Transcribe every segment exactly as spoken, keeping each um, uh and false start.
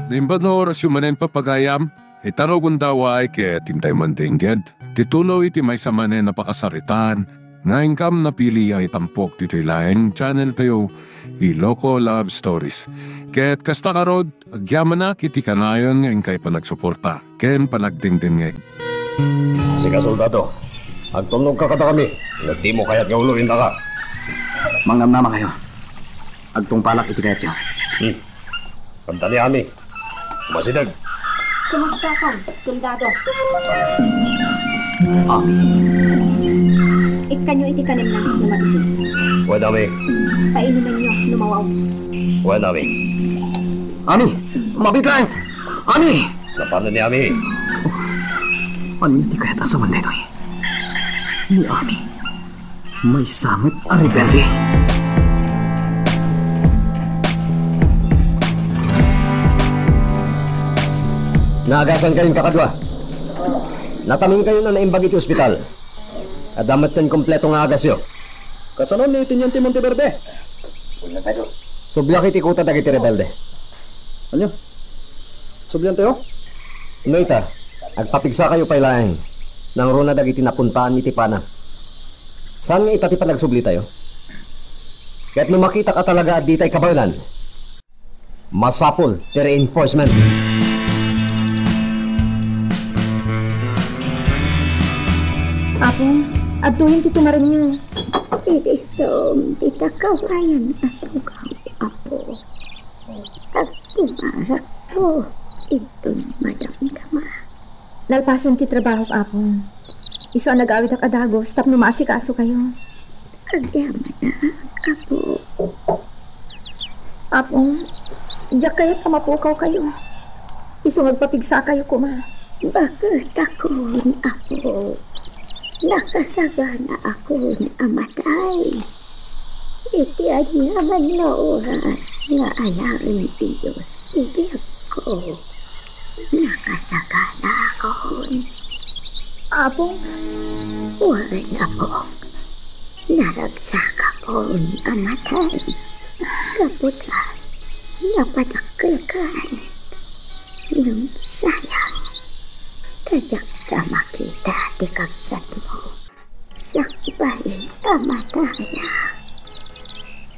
Naimbag nga orasyo manen, papagayam, ita rugonda, ket intay man dengged ti tulo iti maysa manen a pakasaritaan nga inkam napili a itampok ditoy laeng channel tayo, Iloko Love Stories. Ket kasta ngarud, agyamanak iti kanayon nga inkay panagsuporta ken panagdengdengngeg. Sika, soldado, agtulnogka kadakami, ngem dimo kayat nga uloyendaka. Mangnamnama kayo. Agtungpalak iti kayatyo. Hmm. Kanta ni Ami. Umasideg. Kumusta ka, soldado? Ami. Ikkanyo iti kanenna no maisim. Wen, Ami. Painumenyo no mawaw. Wen, Ami. Ami! Mabiit laeng! Ami! Napanen ni Ami. Ania ti kayat a sawen daytoy? Ni Ami. Maysa met a rebelde. Naagasankayon, kakadua. Nataminkayon a naimbag iti ospital. Adda metten kompleto nga agasyo. Kasano ni Teniente Monteverde? Subliak iti kuta dagiti rebelde. Ania? Subliantayo? No ita, agpapigsakayo pay laeng. Nangruna dagiti napuntaan iti pana. Saan nga ita ti panagsublitayo? Ket no makitak a talaga a ditay kabaelan, masapul ti reinforcement. Apong, adtoyen ti tumarenyo. Idisom dita kawayan a tugaw, Apo. Agtumarakto inton madamdama. Nalpasen ti trabahok, Apong. Isu a nagawidak a dagus tapno maasikasokayo. Agyamanak, Apo. Apong, diak kayat a mapukawkayo. Isu nga agpapigsakayo koma. Baketakon, Apo. Nakasaganaakon a matay. Iti aniaman nga oras nga alaen ti Dios ti biagko, nakasaganaakon. Apong. Wen, Apo. Naragsakakon a matay. Gapu ta napadakkelkan. Ngem sayang, ta diak sa makita ti kabsatmo. Sakbay a mataya.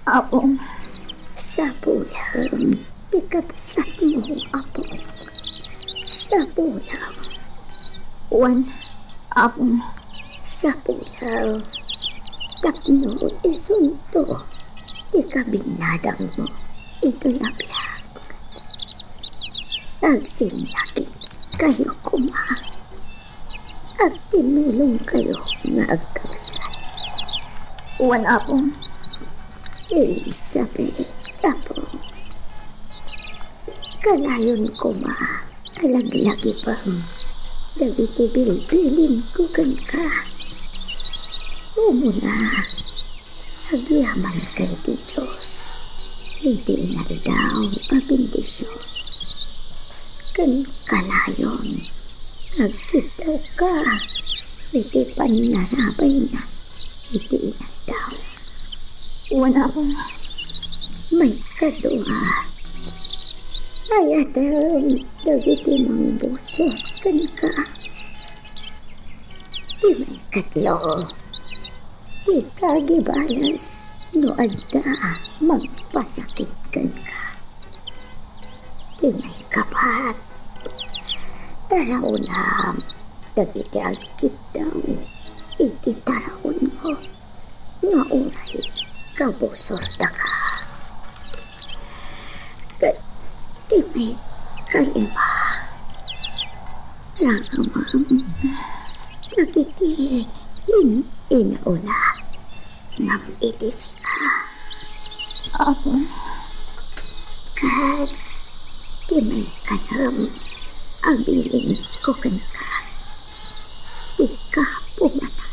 Apong. Sapulam ti kabsatmo, Apo. Sapulam. Wen, Apong. Sapulam. Tapno isunto ti kabinnadangmo itoy a biag. Agsinnakit kayo koma. Agtimmulongkayo nga agkabsat. Wen, Apong. Elizabeth, Apong. Kanayon koma a laglagipem dagiti bilbilinko kenka. Umuna, agyamanka iti Dios iti inaldaw a bendision. Ken kanayon, agkiddawka iti pannarabayna iti inaldaw. Wen, Apong. Maikadua, ayatem dagiti mangbusor kenka. Ti maikatlo, ita agibalas no adda mangpasakit kenka. Ti maikapat, taraonam dagiti agkiddaw iti taraonmo nga uray kabusordaka. Ket ti maikalima, rangamem dagiti in-inauna ngem iti sika. Apo. Ket ti maikanem a bilinko kenka, dika pumatay.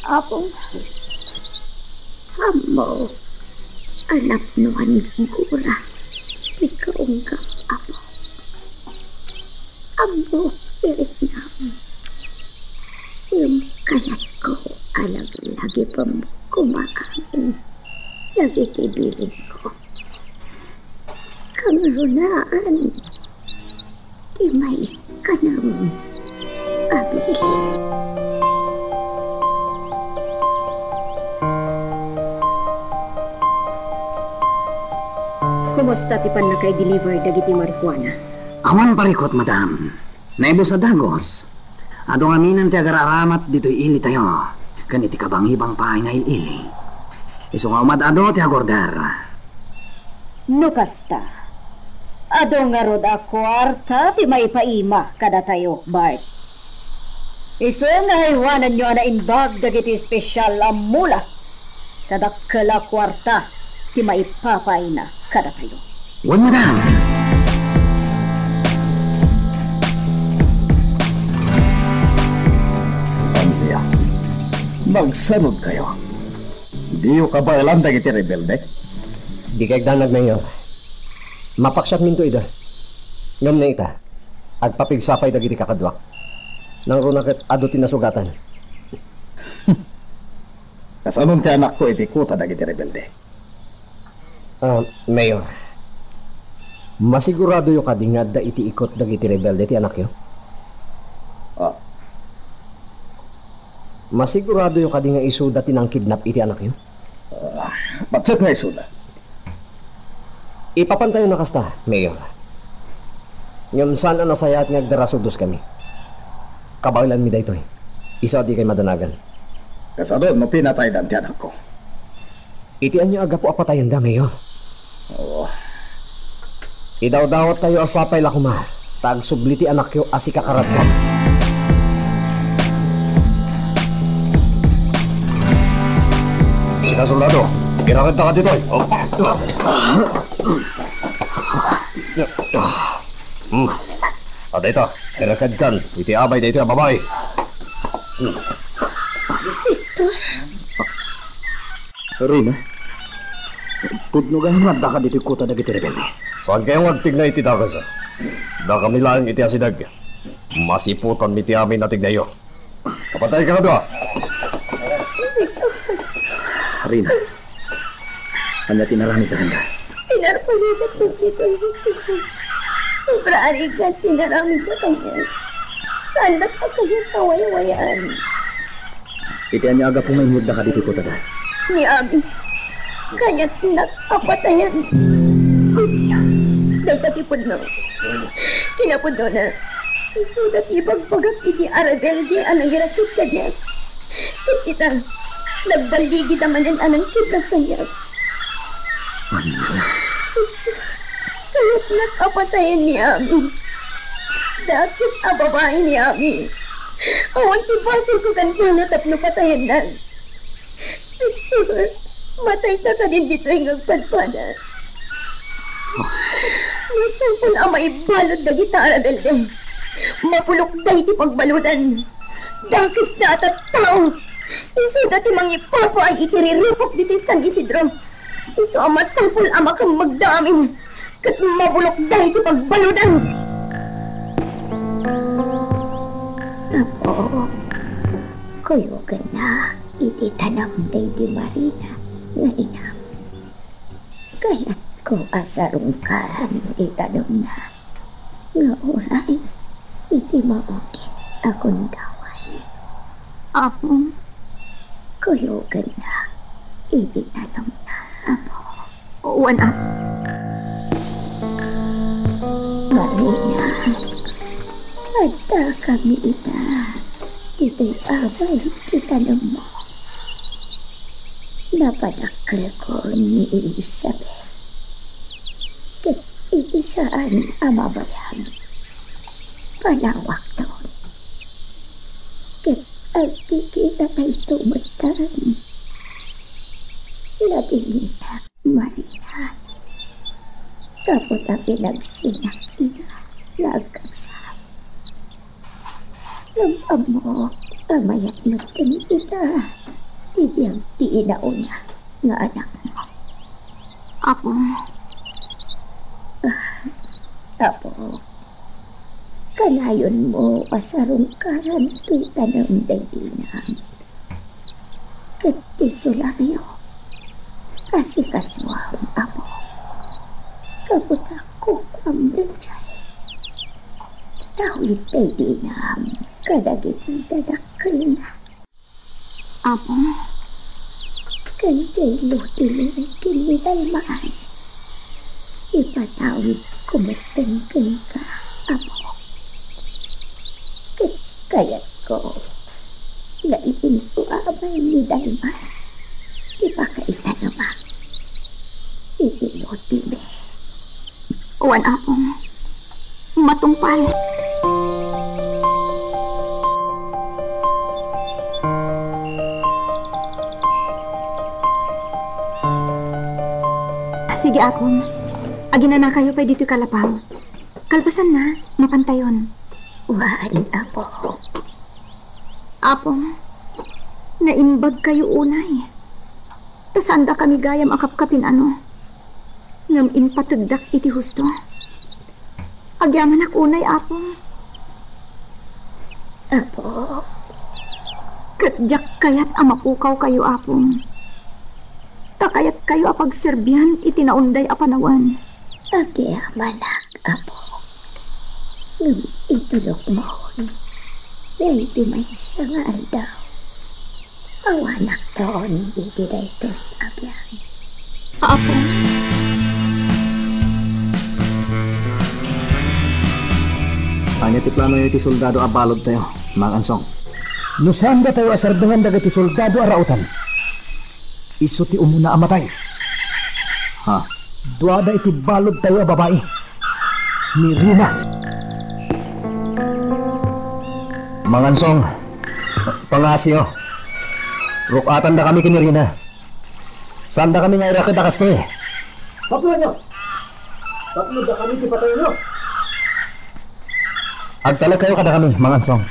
Apo. Ammok a napnoan gura ti kaunggam, Apo. Ammok ti riknam. Ngem kayatko a laglagipem koma amin dagiti bilinko. Ngem Runaan ti maikkanam a bilin. Kumusta ti pannaka-deliver dagiti marijuana? Awan parikut, madam. Naibus a dagus. Adu ngamin ti agar-aramat ditoy ilitayo, ken iti kabangibang pay nga il-ili. Isu nga umad-adu ti agorder. No kasta, adu ngarud a kuarta ti maipaima kadatayo, Bart. Isu nga aywananyo a naimbag dagiti espesyal a mula kadakkel a kuarta ti maipapaina kadatayo. Wen, madam. Ania, nagsanod kayo? Diyo kabaelan dagiti rebelde? Di kay agdanag, Mayor. Mapaksiatminto ida. Ngem ita, agpapigsa pay dagiti kakaduak. Nangruna ket adu ti nasugatan. Kasanon ti anakko iti kuta dagiti rebelde? Ah, Mayor, masiguradoyo kadi nga adda iti ikut dagiti rebelde ti anakyo? Ah. Masiguradoyo kadi nga isuda ti nangkidnap iti anakyo? Ah, patset nga isuda. Ipapantayon a kasta, Mayor. Ngem saan a nasayaat nga agdarasudoskami. Kabaelanmi daytoy. Isu a dikay madanagan. Kasadon no pinataydan ti anakko. Iti ania a gapu a patayenda, Mayor? Oo. Idawdawattayo a sapay la koma, ta agsubli ti anakyo a sikakaradkan. Sika, soldado, irakadta ka ditoy. Hmm. Adda ita, irakadkan iti abay daytoy a babai. Hmm. Victor. Rina, pudno gayam nga addaka ditoy kuta dagiti rebelde. Saankayo nga agtigna iti dakes. Dakami laeng iti asideg. Masiputanmi ti amin a tignayo. Kapatay ka kadua. Rina, ania ti inaramidda kaniak? Pinarparigat dagitoy, Victor. Sobra a rigat ti inaramidda kaniak. Saan met a kayat a waywayaan. Iti ania a gapu nga inyegdaka ditoy kuta da? Ni Abi, kayatnak a patayen. Dayta ti pudno. Kinapudnona, isuda ti ibagbagak iti a rebelde a nangirakit kaniak. Ket ita, nagballigida manen a nangkidnap kaniak. Kayatnak a patayen ni Ami. Dakes a babai ni Ami. Awan ti basolko kenkuana tapno patayennak. Victor, matayta kadin ditoy nga agpadpada. Masapul a maibalud dagita a rebelde. Mapulokda iti pagbaludan. Dakesda a tattao. Isuda ti mangipapaay iti rirupok ditoy San Isidro. Isu a masapul a makemmegda amin ket mabulokda iti pagbaludan. Apo, kuyogennak iti tanem daydi Marina nga inam. Kayatko a sarungkaran ti tanemna nga uray iti maugit a gundaway. Apo, kuyogennak iti tanemna, Apo. Wen, Apo. Marina, addakami ita ditoy abay ti tanemmo. Napadakkelko ni Elizabeth. Ket iti saan a mabayag, panawakton. Ket agkikita tayto metten. Nadingitak, Marina, gapu ta pinagsinak ida nga agkabsat. Ngem ammok a mayat metten ita ti biag ti inauna nga anakmo. Apo. Ah, Apo, kanayonmo a sarungkaran toy tanem daydi inam. Ket ti sulangyo, asikasuam, Apo. Gapu ta Ukom daydiay. Tawid daydi inam kadagiti dadakkelna. Apo, ken diay lotimi ken ni Dalmas, ipatawidko metten kenka, Apo. Ket kayatko nga iinto amay ni Dalmas ti pakaitanemak iti lotimi. Wen, Apo. Matungpal. Sige, Apo. Aginanakayo pay ditoy kalapaw. Kalpasanna, mapantayon. Wen, Apo. Apo, naimbagkayo unay. Ta saandakami gayam a kapkapin-ano. Ngem impategdak iti husto. Agyamanak unay, Apo. Apo. Ket diak kayat a mapukawkayo, Apo. Ta kayatkayo a pagserbian iti naunday a panawen. Agyamanak, Apo. Ngem itulokmon daytoy maysa nga aldaw. Awanakton iti daytoy a biag. Apo. Ania ti planoyo iti soldado a baludtayo, Mang Ansong? No saandatayo a sardengan dagiti soldado a rauten, isu ti umuna a matay. Ha? Duada iti baludtayo a babai. Ni Rina. Mang Ansong, pangngasiyo. Ruk-atandakami ken ni Rina. Saandakami nga iraket a kastoy. Tapno ania? Tapno dakami ti patayenyo? Agtalekkayo kadakami, Mang Ansong.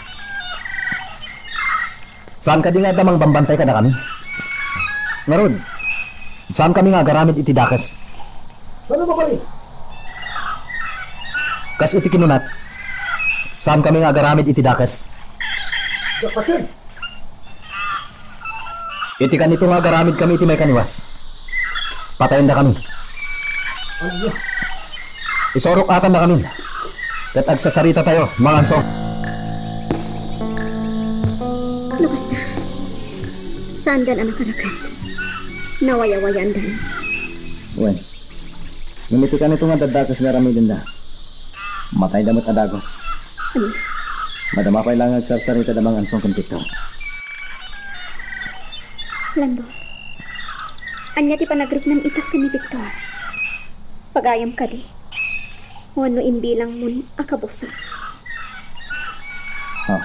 Saan kadi nga adda mangbambantay kadakami? Ngarud, saankami nga agaramid iti dakes. Saan a mabalin? Kas iti kinunak, saankami nga agaramid iti dakes. Diak patien. Iti kanito nga agaramidkami iti maikaniwas, patayendakami. Ania? Isurok-atandakamin, ket agsasaritatayo, Mang Ansong. No kasta, saandan a nakaraket. Nawayawayaandan. Wen, ngem iti kanito nga adda dakes nga aramidenda, matayda met a dagus. Ania? Madama pay la nga agsarsarita da Mang Ansong ken Victor. Lando, ania ti panagriknam ita ken ni Victor? Pagayam kadi? Wenno imbilangmon a kabusor? Ha?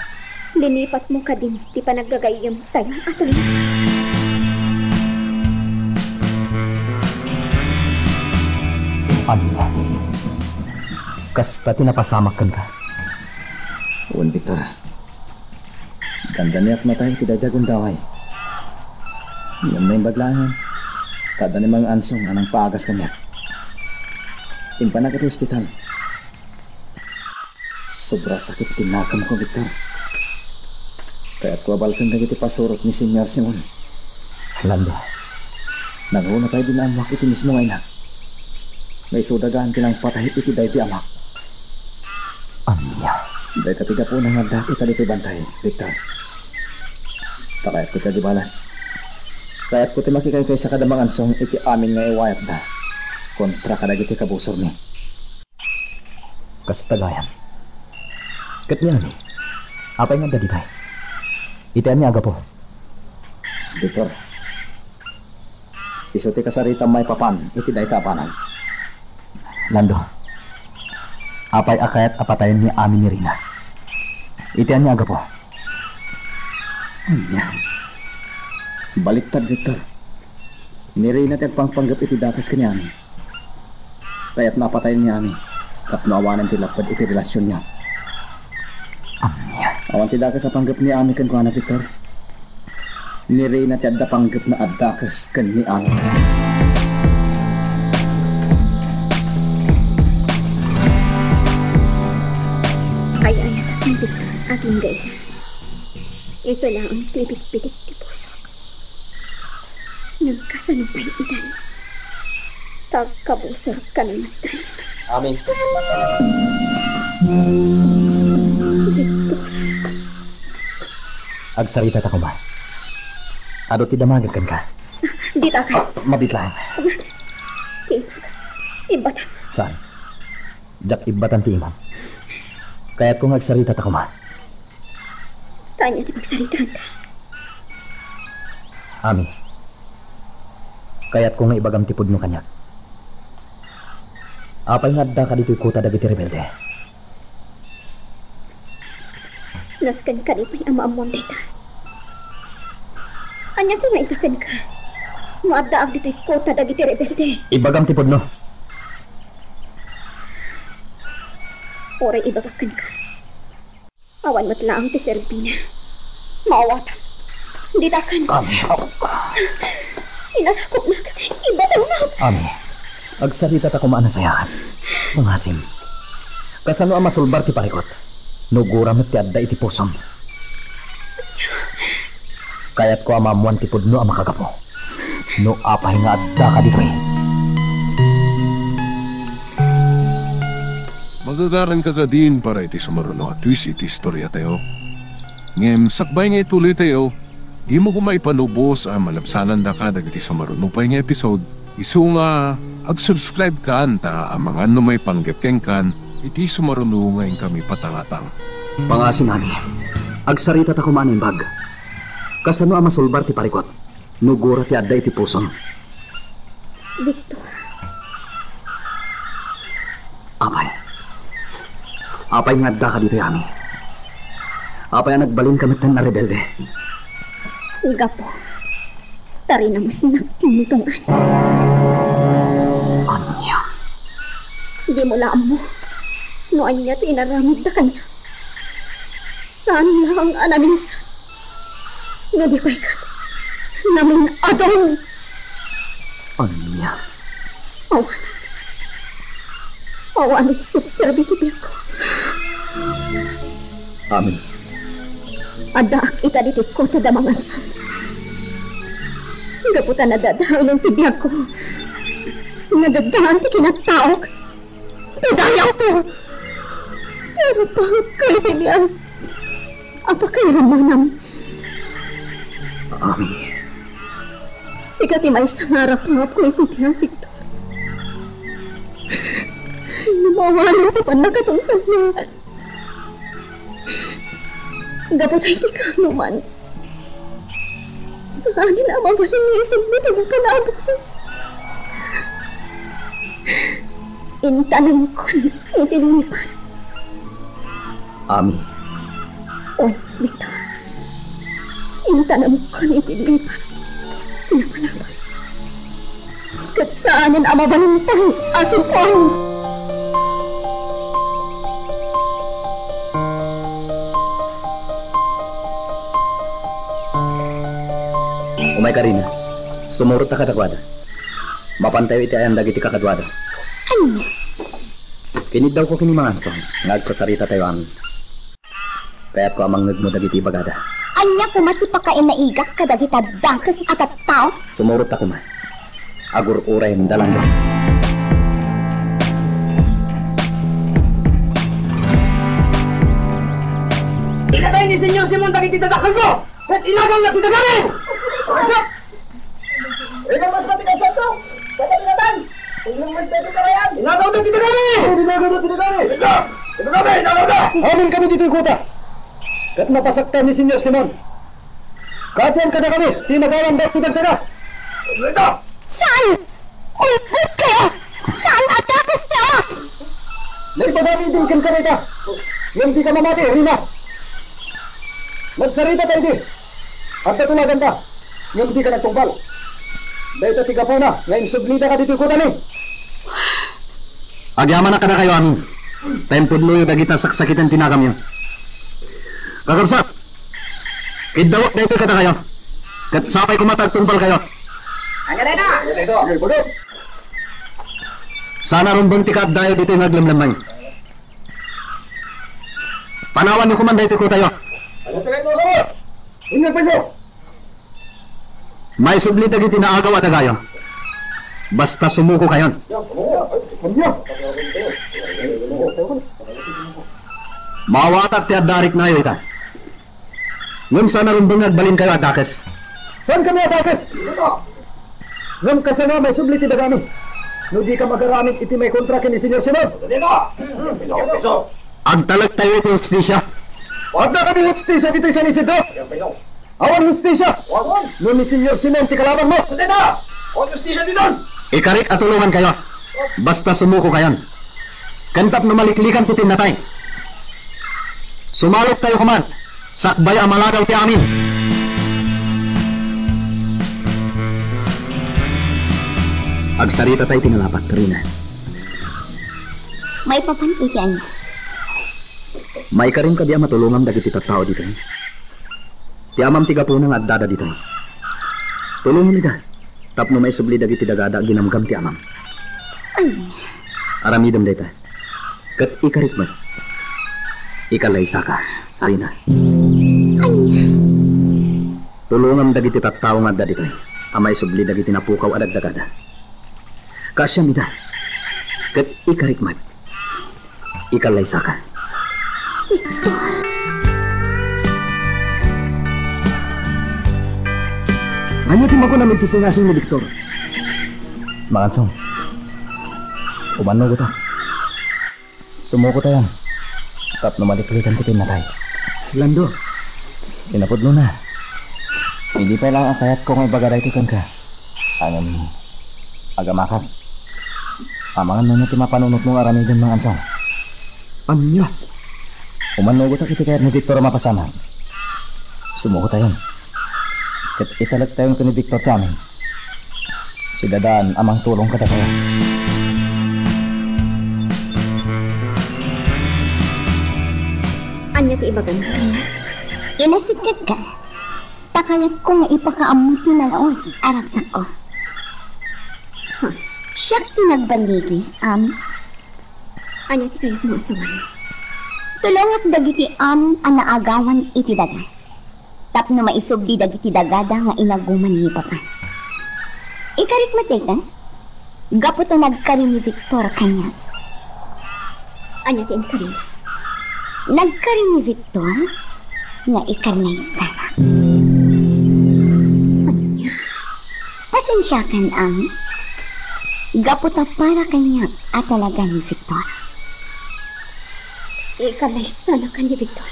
Linipatmo kadin ti panaggagayyemtayo a tallo? Ania? Kasta ti napasamak kenka? Wen, Victor. Dandaniak matay iti daydiay a gundaway. Ngem naimbag laengen, ta adda ni Mang Ansong a nangpaagas kaniak. Impanak iti ospital. Sobra sakit ti nakemko, Victor. Kayatko a balsen dagiti pasurot ni Señor Simon. Lando, nangruna pay dinaammoak iti mismo nga inak. Nga isuda gaan ti nangpatay iti daydi amak. Ania? Dayta ti gapuna nga addaak ita ditoy bantay, Victor. Ta kayatko ti agibalas. Kayatko ti makikaykaysa kada Mang Ansong iti amin nga iwayatda kontra kadagiti kabusormi. Kasta gayam. Ket ni Ami, apay nga adda ditoy? Iti ania a gapu? Victor, isu ti kasaritam maipapan iti dayta a banag. Lando, apay a kayat a patayen ni Ami ni Rina? Iti ania a gapu? Ania? Baliktad, Victor. Ni Rina ti agpangpanggep iti dakes ken ni Ami. Kayatna a patayen ni Ami tapno awanen ti lapped iti relasionyo. Ania? Awan ti dakes a panggep ni Ami kenkuana, Victor. Ni Rina ti adda panggepna a dakes ken ni Ami. Ay-ayatek ni Victor, agingga ita. Isu laeng ti ibitbitik ti pusok. Ngem kasano pay itan? Ta agkabusorkami metten. Amin. Agsarita ta koma. Adu ti damagek kenka. Dita ka. Ah, mabit lang. Ti ibak. Ibbatam. Saan? Diak ibbatan ti imam. Kayatko nga agsarita ta koma. Ta ania ti pagsaritaanta? Ami, kayatko nga ibagam ti pudno kaniak. Apay nga addaka ditoy kota dagiti rebelde? Nasken kadi pay a maammoam dayta. Ania koma ita kenka no addaak ditoy kota dagiti rebelde? Ibagam ti pudno. Uray ibagak kenka. Awan met laeng ti serbina. Maawatam. Dita ken. Ami. Inarakopnak. Ibatamnak. Ami. Agsarita ta koma a nasayaat. Pangasim. Kasano a masulbar ti parikut? No gura met ti adda iti pusom. Kayatko a maammoan ti pudno a makagapu. No apay nga addaka ditoy? Magagaranka kadin para iti sumaruno a twist iti istoriatayo. Ngem sakbay nga ituloytayo, dimo koma ipalubos a malabsanandaka dagiti sumaruno pay nga episode. Isu nga ag-subscribe kan ta amangan no maipanggep kenkan iti sumaruno nga inkami patangatang. Pangasim, Ami. Agsarita ta koma a naimbag. Kasano a masulbar ti parikut no gura ti adda iti pusom? Victor. Apay. Apay nga addaka ditoy, Ami? Apay a nagbalinka metten a rebelde? Gapu ta rinamesnak ti nitong-an. Ania? Dimo la ammo no ania ti inaramidda kaniak. Saan laeng a naminsan. No di pay ket, namin-adun. Ania? Awanen. Awanen serserbi ti biagko. Amin. Addaak ita ditoy kota da mangansom. Gapu ta nadadaelen ti biagko. Nadadael ti kinataok. Ti dayawko. Ti arapahek ken biag. Apay kayat manam? Ami. Sika ti maysa nga arapahek iti biag, Victor. Ngem awanen ti pannakatungpalna. Gapu ta iti kaanoman, saanen a mabalin nga isubli ti nakalabas. Intanemkon iti lipat. Ami. Wen, Victor. Intanemkon iti lipat ti nakalabas. Ket saanen a mabalin pay a sukon. Umayka, Rina. Sumurotka kadakuada. Mapantayo iti ayan dagiti kakaduada. Ania? Kiniddawko ken ni Manganson nga agsasaritatayo amin. Kayatko a mangngegmo dagiti ibagada. Ania koma ti pakainaigak kadagita dakes a tattao? Sumurotka koma. Agur-urayenda laeng. Inatay ni Señor Simon dagiti dadakkelko, ket inagawna ti dagami! Inagawna ti kabsatko! Saan a pinatay? Inagawna ti dagami! Inagawna ti dagami! Inagawna! Amin kami ditoy kota. Ket napasakta ni Señor Simon. Kaadian kadakami ti inagawan dagiti dagdaga. Saan! Ulbod kayo! Saan a dakes ti Ama? Naibagami idin kenka dayta, ngem dika mamati, Rina. Nagsaritata idi. Adda tulaganta, ngem dika nagtungpal. Dayta ti gapuna nga insublidaka ditoy kotami. Agyamanak kadakayo amin, ta impudnoyo dagita saksakiten ti nagamyo. Kakabsat, kiddawak daytoy kadakayo, ket sapay koma ta agtungpalkayo. Ania dayta? Saan a rumbeng ti kaaddayo ditoy nga aglemlemmeng. Panawanyo koman daytoy kotayo. Maisubli dagiti naagaw a dagayo. Basta sumukokayon. Maawatak ti adda a riknayo ita. Ngem saan a rumbeng nga agbalinkayo a dakes. Saan kami a dakes? Ngem kasano a maisubli ti dagami no dika magaramid iti maikontra ken ni Señor Simon? Agtalektayo iti hustisia. Adda kadi hustisia ditoy San Isidro? Awan hustisia. No ni Señor Simon ti kalabanmo. Ikarik a tulongankayo. Basta sumukokayon. Ken tapno maliklikan ti pinnatay, sumaloktayo koma. Sakbay a malagaw ti amin. Agsarita tayo iti nalapat, Rina. Maipapan iti ania? Maikarim kadi a matulongam dagiti tattao ditoy? Ti amam ti gapuna nga addada ditoy. Tulongam ida tapno maisubli dagiti dagada a ginamgam ti amam. Ania? Aramidem dayta. Ket ikarik met. Ikalaysaka, Rina. Ania? Tulongam dagiti tattao nga adda ditoy a maisubli dagiti napukaw a dagdagada. Kaasiam ida. Ket ikarik met. Ikalaysaka. Victor. Ania ti makunam iti singasing ni Victor? Mangansong. Umannugotak. Sumukotayon tapno maliklikan ti pinnatay. Lando. Kinapudnona, idi pay laeng a kayatko nga ibaga daytoy kenka, ngem agamakak. Amangan no ania ti mapanunotmo nga aramiden, Mangansong. Ania? Umannugotak iti kayat ni Victor a mapasamak. Sumukotayon. Ket italektayon ken ni Victor ti amin. Sidadan a mangtulong kadakayo. Ania ti ibagam, Rina? Inasitkatka. Ta kayatko nga ipakaammo ti nalaus a ragsakko. Huh. Siak ti nagballigi, Am. Ania ti kayatmo a sawen? Tulongak dagiti amin a naagawan iti daga. Tapno maisubli dagiti dagada nga inaguman ni Papa. Ikarik met dayta? Gapu ta nagkari ni Victor kaniak. Ania ti inkarina? Nagkari ni Victor nga ikallaysanak. Ania? Pasensiakan, Ami. Gapu ta para kaniak a talaga ni Victor. Ikallaysanak ken ni Victor.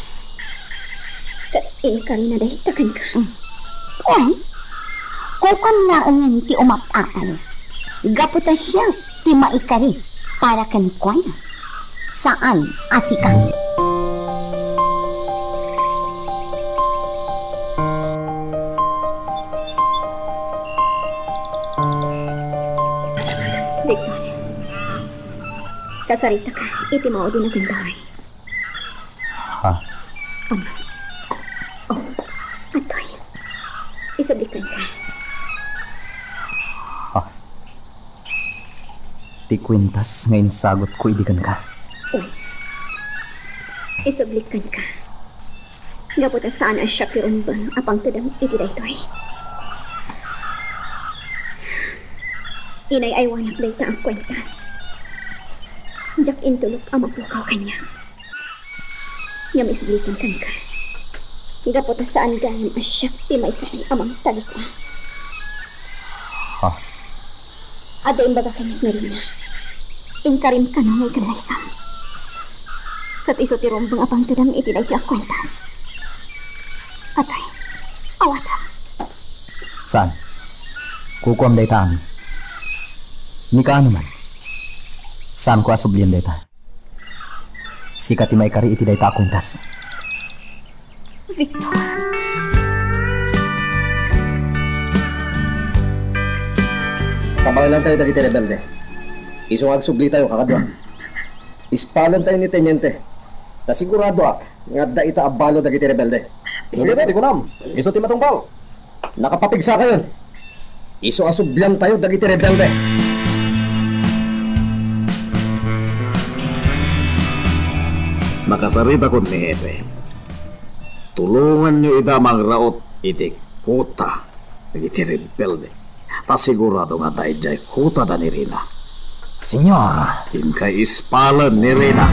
Ket inkarina dayta kenka. Mm. Wen, kukuam laengen ti umap-apal. Gapu ta siak ti maikari para kenkuana. Saan a sika. Victor, kasaritaka iti maudi nga gundaway. Ha? Ama. Oh, atoy. Isubli kenka. Ha? Ti kuentas nga insagutko idi kenka. Wen. Isubli kenka. Gapu ta saan a siak ti rumbeng a pangtedem iti daytoy. Inay-aywanak dayta a kuentas. Diak intulok a mapukaw kaniak. Ngem isubli kenka. Gapu ta saan gayam a siak ti maikari a mangtagikua. Ha? Adda imbaga kaniak ni Rina. Inkarim kano nga ikalaysam. Ket isu ti rumbeng a pangtedem iti daytoy a kuentas. Atoy, awatam. Saan? Kukuam dayta amin. Ni kaano man? Saanko a sublian dayta. Sika ti maikari iti dayta a kuentas. Victor. Kabaelantayo dagiti rebelde. Isu nga agsublitayo, kakadua. Ispalentayo ni Teniente. Ta siguradoak nga adda ita a balo dagiti rebelde. Isu ti kunam. Isu ti matungpal. Nakapapigsakayon. Isu a subliantayo dagiti rebelde. Makasaritakon ni Hepe. Tulonganyo ida mangraut iti kuta dagiti rebelde. Ta sigurado nga adda idiay kutada ni Rina. Señor! Inkay ispalen ni Rina.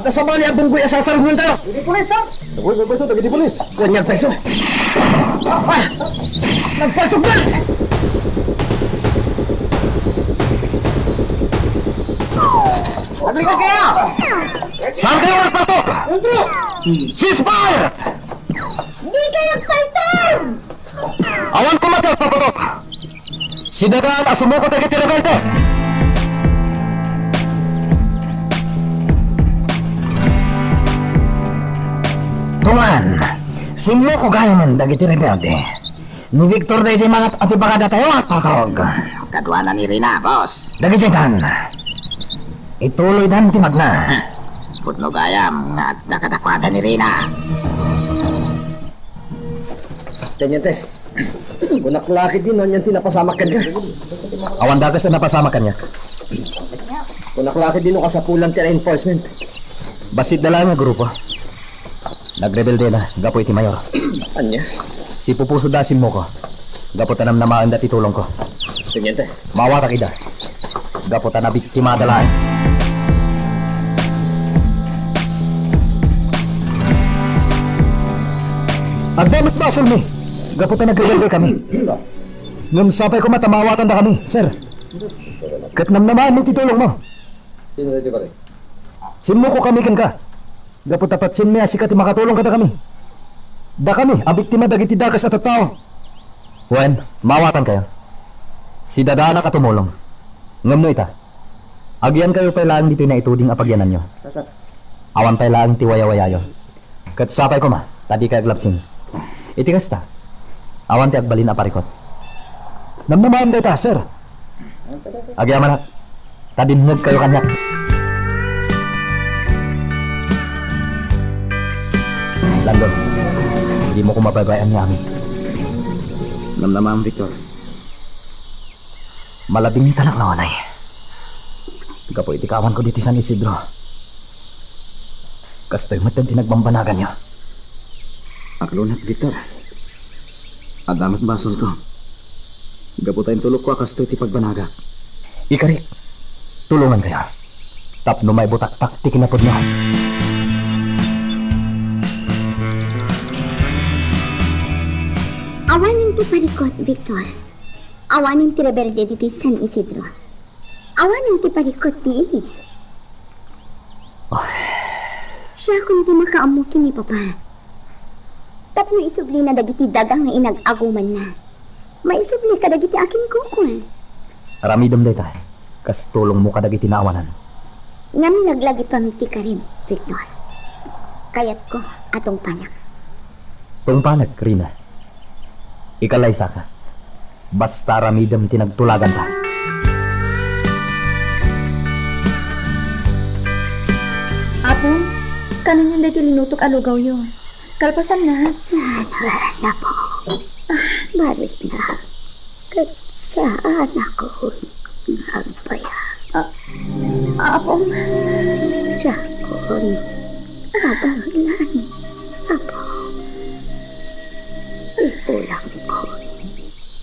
Kasama ni Abunggoy a sasarungon tayo. Dagiti pulis, sir. Uy, may pweso, dagiti pulis. Kanyag pweso. Ah! Nagpaltok na! Aglikod kayo! Saan kayo nagpaltok? Ceasefire! Di kayo nagpaltok! Awan ko mati agpapatok. Sidadaan a sumuko dagiti rebelde. Tungan, simmuko gayamen dagiti rebelde. Ni Victor daydiay mangat a ti baga datayo a patog. Kaduana ni Rina, boss. Dagiti tan. Ituloydan ti magna. Pudno gayam nga adda kadakuada ni Rina. Teniente, kunak la ketdi no anian ti napasamak kenka. Awan dakes a napasamak kaniak. Kunak la ketdi no kasapulan ti enforcement. Bassit da laeng a grupo. Nagrebeldena gapu iti mayor. Ania? Sipupusodda a simmuko. Gapu ta namnamaenda ti tulongko. Teniente. Maawatak ida. Gapu ta nabiktimada laeng. Adda met basolmi. Gapu ta nagrebeldekami. Ngem sapay koma ta maawatandakami, sir. Ket namnamaenmi ti tulongmo. Sino daytoy, pare? Simmukokami kenka. Gapu ta patienmi a sika ti makatulong kadakami. Dakami a biktima dagiti dakes a tattao. Wen, maawatankayo. Sidadaanak a tumulong. Ngem no ita, agyankayo pay laeng ditoy naituding a pagyananyo. Awan pay laeng ti wayawayayo. Ket sapay koma, ta dikay aglabsing. Iti kasta, awan ti agbalin a parikut. Namnamaen dayta, sir. Agyamanak, ta dimngegkayo kaniak. Lando, dimo koma baybay-an ni Ami. Namnamaem, Victor. Malabingitanak lawanay. Gapu iti kaawanko ditoy San Isidro. Kastoy met ti nagbambanaganyo. Aglonat, Victor. Adda met basolko. Gapu ta intulokko a kastoy ti pagbanagak. Ikarik, tulongankayo. Tapno maibutaktak ti kinapudno. Awanen ti parikut, Victor. Awanen ti rebelde ditoy San Isidro. Awanen ti parikut ti ili. Ay. Siakon ti makaammo ken ni Papa. Tapno isublina dagiti daga nga inag-agumanna, maisubli kadagiti akinkukua. Aramidem dayta, kas tulongmo kadagiti naawanan. Ngem laglagipem ti karim, Victor. Kayatko a tungpanek. Tungpanek, Rina. Ikalaysaka. Basta aramidem ti nagtulaganta. Apo, kanenyon daytoy linutok a lugawyo. Kalpasanna. Saan, Apo? Ah, balik na. Ket saanakon nga agbayag. Ah, Apong. Diakon kabaelan, Apo. Ipulangkon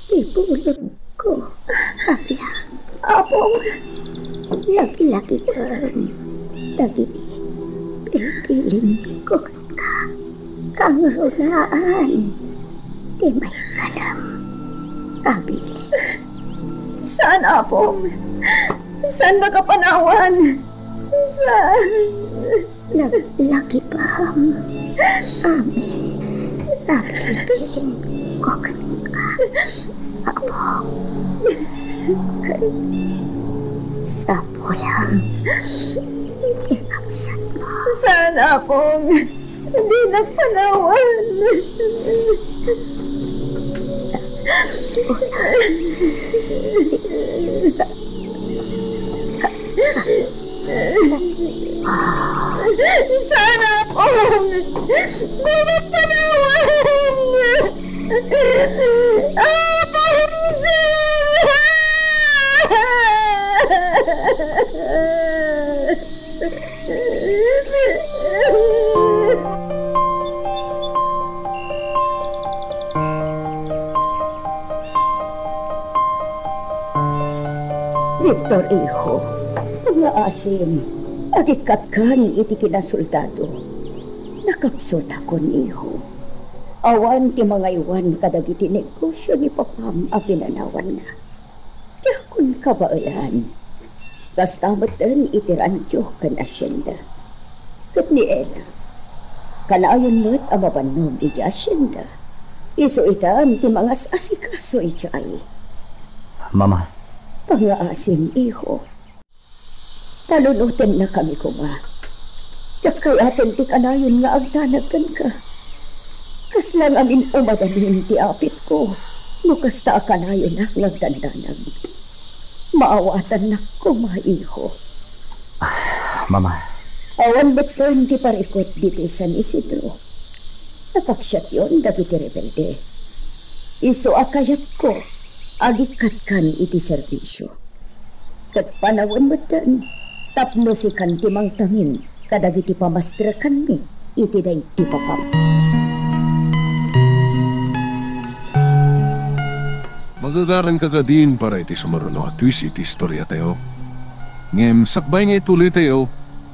ti bulodko a biag. Apong. Laglagipem dagiti bilbilinko kenka. Kangrunaan ti maikkanam a bilin. Saan, Apong. Saan a kapanawan. Saan. Laglagipem amin a bilbilinko kenka, Apong. Ket sapulam ti kabsatmo. Saan, Apong. Dinak panawan. Saan, Apong. Dinak panawan. Apong, saan. Victor, iho, nga asim, Agikkatkan iti kinasoldado, nakapsutakon, iho. Awan ti mangaywan kadagiti negosio ni papam a pinanawanna. Diakon kabaelan. Kasta metten iti rancho ken hacienda. Ket ni Ella, kanayon met a mabannog iti hacienda. Isu itan ti mangas-asikaso idiay. Mama. Pangngaasim, iho. Palunotennakami koma. Diak kayaten ti kanayon nga agdanag kenka. Kasla ngamin umadamin ti apitko no kasta a kanayonak nga agdandanag. Maawatannak koma, iho. Mama. Awan metten ti parikut ditoy San Isidro. Napaksiatyon dagiti rebelde. Isu a kayatko, agikkatkan iti serbisio. Ket panawen metten tapno sikan ti mangtamin kadagiti pamastrekanmi iti daydi papam. Magagaranka kadin para iti sumaruno a twist iti istoriatayo. Ngem sakbay nga ituloytayo,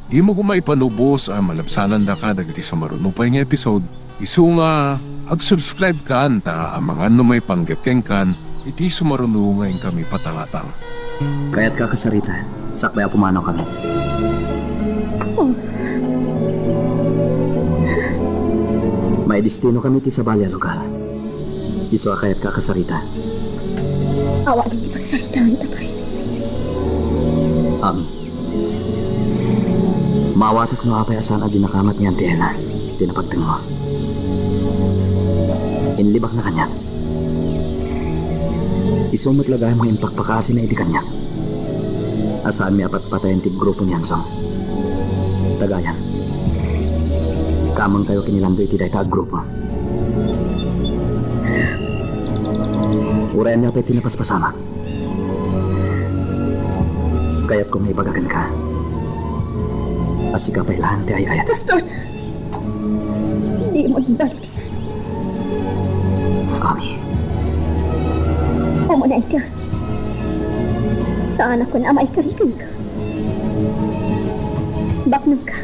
dimo koma ipanubos a malabsanandaka dagiti sumaruno pay nga episode. Isu nga ag-subscribe kan ta amangan no maipanggep kenkan iti sumaruno nga inkami patangatang. Kayatka a kasarita, sakbay a pumanawkami. Maidestinokami iti sabali a lugar. Isu a kayatka a kasarita. Awanen ti pagsaritaanta pay. Ami. Maawatak no apay a saan a dinakamat ni Auntie Ella ti napagtengmo. Inlibakna kaniak. Isu met la gayam nga impakpakaasina idi kaniak a saanmi a patpatayen ti grupo ni Hansong. Ta gayam, kaammoentayo ken ni Lando iti dayta a grupo. Uray ania pay ti napaspasamak, kayatko nga ibaga kenka a sika pay laeng ti ay-ayat. Pastor! Dimo imbaliksan. Ami. Umuna iti amin. Saanakon a maikari kenka. Baknangka.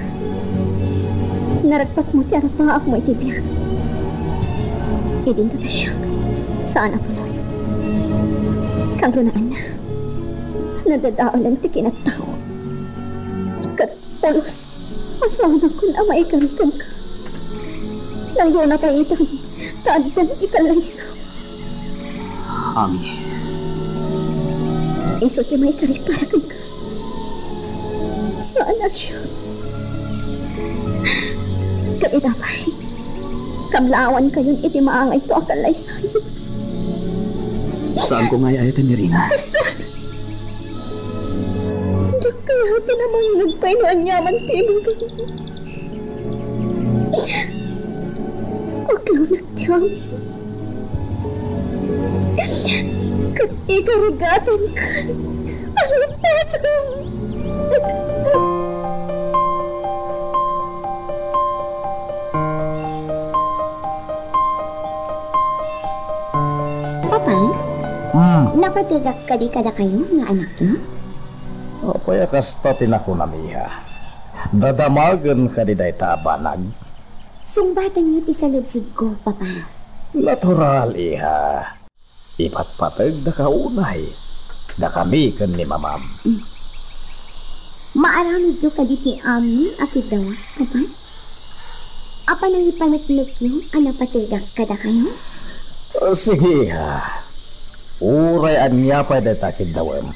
Naragpatmo ti arapaakmo iti biag. Idinto ta siak, saan a pulos. Kangrunaanna, nadadaelen ti kinattao. Ket pulos a saanakon a maikari kenka. Nangruna pay itan ta addan ikallaysa. Ami. Isu ti maikari para kenka. Saan a siak. Ket ita pay, kablaawankayon iti maangayto a kallaysayo. Saanko nga ay-ayaten ni Rina. Basta! Diak kayaten a mangngeg pay no aniaman ti ibaga. Aklawnak ti amin. Ket ikargatankan a lipatan. Papa? Hmm. Napategak kadi kadakayo nga anakyo? Apay a kasta ti nakunam, iha? Dadamagen kadi dayta a banag? Sungbatanyo ti saludsidko, Papa. Natural, iha. Ipatpategdaka unay, dakami ken ni Mamam. Maaramidyo kadi ti amin a kiddawak, Papa? Apan nangipaneknekyo a napategak kadakayo? Sige, ha. Uray ania pay dayta a kiddawem,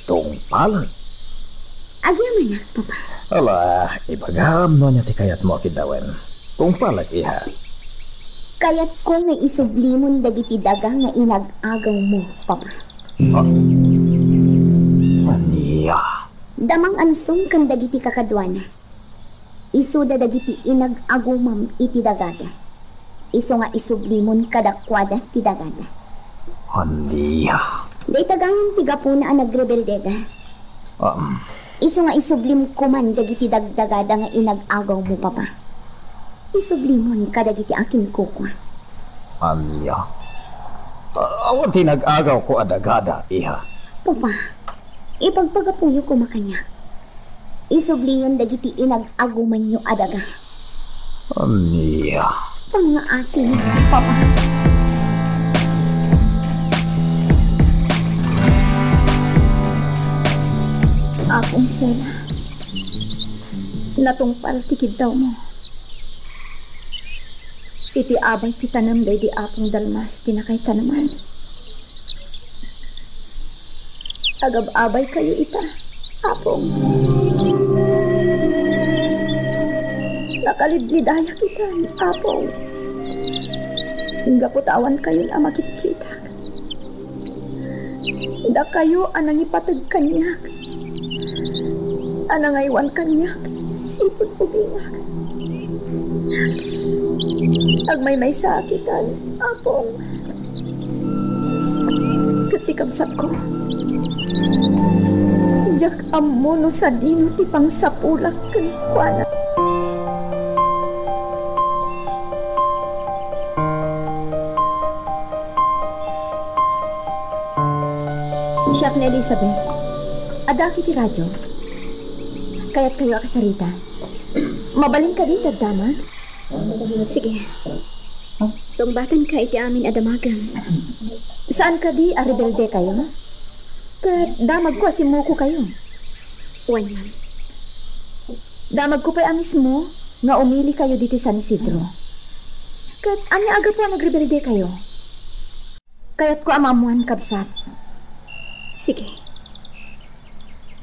tungpalek. Agyamanak, Papa. Ala, ibagam no ania ti kayatmo a kiddawen. Tungpalek, iha. Kayatko nga isublimon dagiti daga nga inag-agawmo, Papa. Ah. Ania? Da Mang Ansong ken dagiti kakaduana. Isuda dagiti inag-agumam iti dagada. Isu nga isublimon kadakuada ti dagada. Ania? Dayta gayam ti gapuna a nagrebeldeda. Um. Isu nga isublim koman dagiti dagdagada nga inag-agawmo, Papa. Isublimon kadagiti akinkukua. Ania? A-, awan ti inag-agawko a dagada, iha. Papa, ipagpagapuyo koma kaniak. Isubliyon dagiti inag-agumanyo a daga. Ania? Pangngaasim, Papa. Apong Sela, natungpal ti kiddawmo. Iti abay ti tanem daydi Apong Dalmas ti nakaitaneman. Agab-abaykayo ita, Apong. Nakalidlidayak itan, Apong. Gapu ta awankayon a makitkitak. Dakayo a nangipateg kaniak, a nangaywan kaniak, sipud ubingak. Agmaymaysaak itan, Apong. Ket ti kabsatko, diak ammo no sadino ti pangsapulak kenkuana. Siak ni Elizabeth. Addaak iti radio. Kayatkayo a kasarita. Mabalin kadi ti agdamag? Sige. Sungbatanka iti amin a damagem. Saan kadi a rebeldekayo? Ket damagko a simmukokayo. Wen, ma'am. Damagko pay a mismo nga umilikayo ditoy San Isidro. Ket ania a gapu a nagrebeldekayo? Kayatko a maammuan, kabsat. Sige.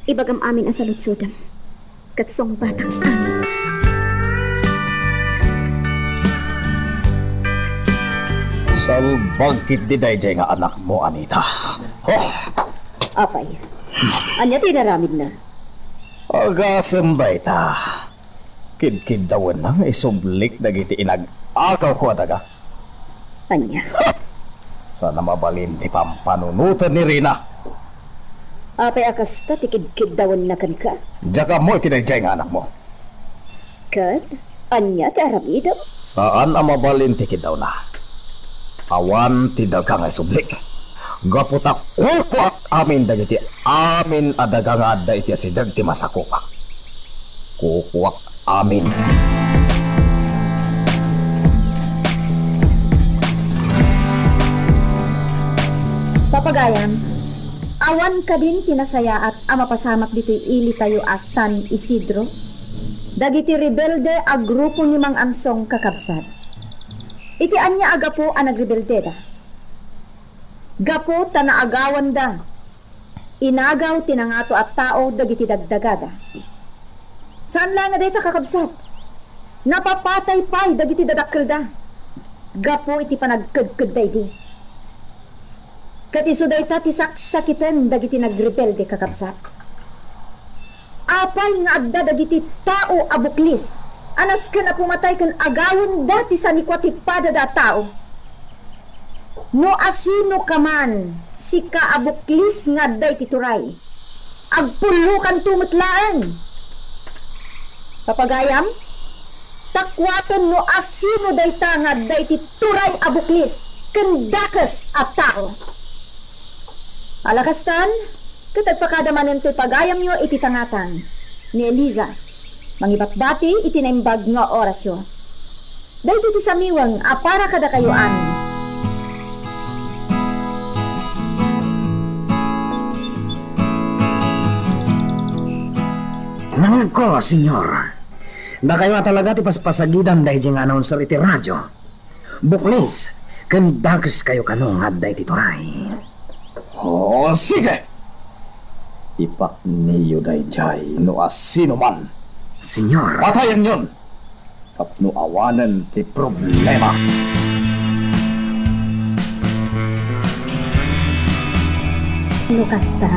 Ibagam amin a saludsodem. Ket sungbatak amin. Salbag ketdi daydiay nga anakmo, Anita. Oh! Apay, ania ti inaramidna? Agasem dayta. Kidkiddawenna nga isublik dagiti inag-agawko a daga. Ania? Ha! Saan a mabalin ti pampanunoten ni Rina. Apay a kasta ti kidkiddawenna kenka? Diak ammo iti daydiay nga anakmo. Ket ania ti aramidem? Saan a mabalin ti kiddawna. Awan ti daga nga isublik. Gapu ta kukuak amin dagiti amin a daga nga adda iti asideg ti masakupak. Kukuak amin. Papagayam, awan kadin ti nasayaat a mapasamak ditoy ilitayo a San Isidro? Dagiti rebelde a grupo ni Mang Ansong, kakabsat. Iti ania a gapu a nagrebeldeda? Gapu ta naagawanda. Inagaw ti nangato a tao dagiti dagdagada. Saan la nga dayta, kakabsat, napapatay pay dagiti dadakkelda gapu iti panagkedkedda idi. Ket isu dayta ti saksakiten dagiti nagrebelde, kakabsat. Apay nga adda dagiti tao a buklis a nasken a pumatay ken agawenda ti sanikua ti padada a tao? No asinoka man, sika a buklis nga adda iti turay, agpullokanto met laeng. Papagayam, takuaten no asino dayta nga adda iti turay a buklis ken dakes a tao. Ala kastan, ket agpakada manen toy pagayamyo iti tangatang ni Eliza, mangibatbati iti naimbag nga orasyo. Daytoy ti samiweng a para kadakayo amin. Nangngegko, Señor. Dakayo a talaga ti paspasagidan daydiay nga announcer iti radio. Buklis ken dakeskayo kano nga adda iti turay. Oh, sige! Ipakniyo daydiay no asino man. Señor. Patayenyon! Tapno awanen ti problema. No kasta,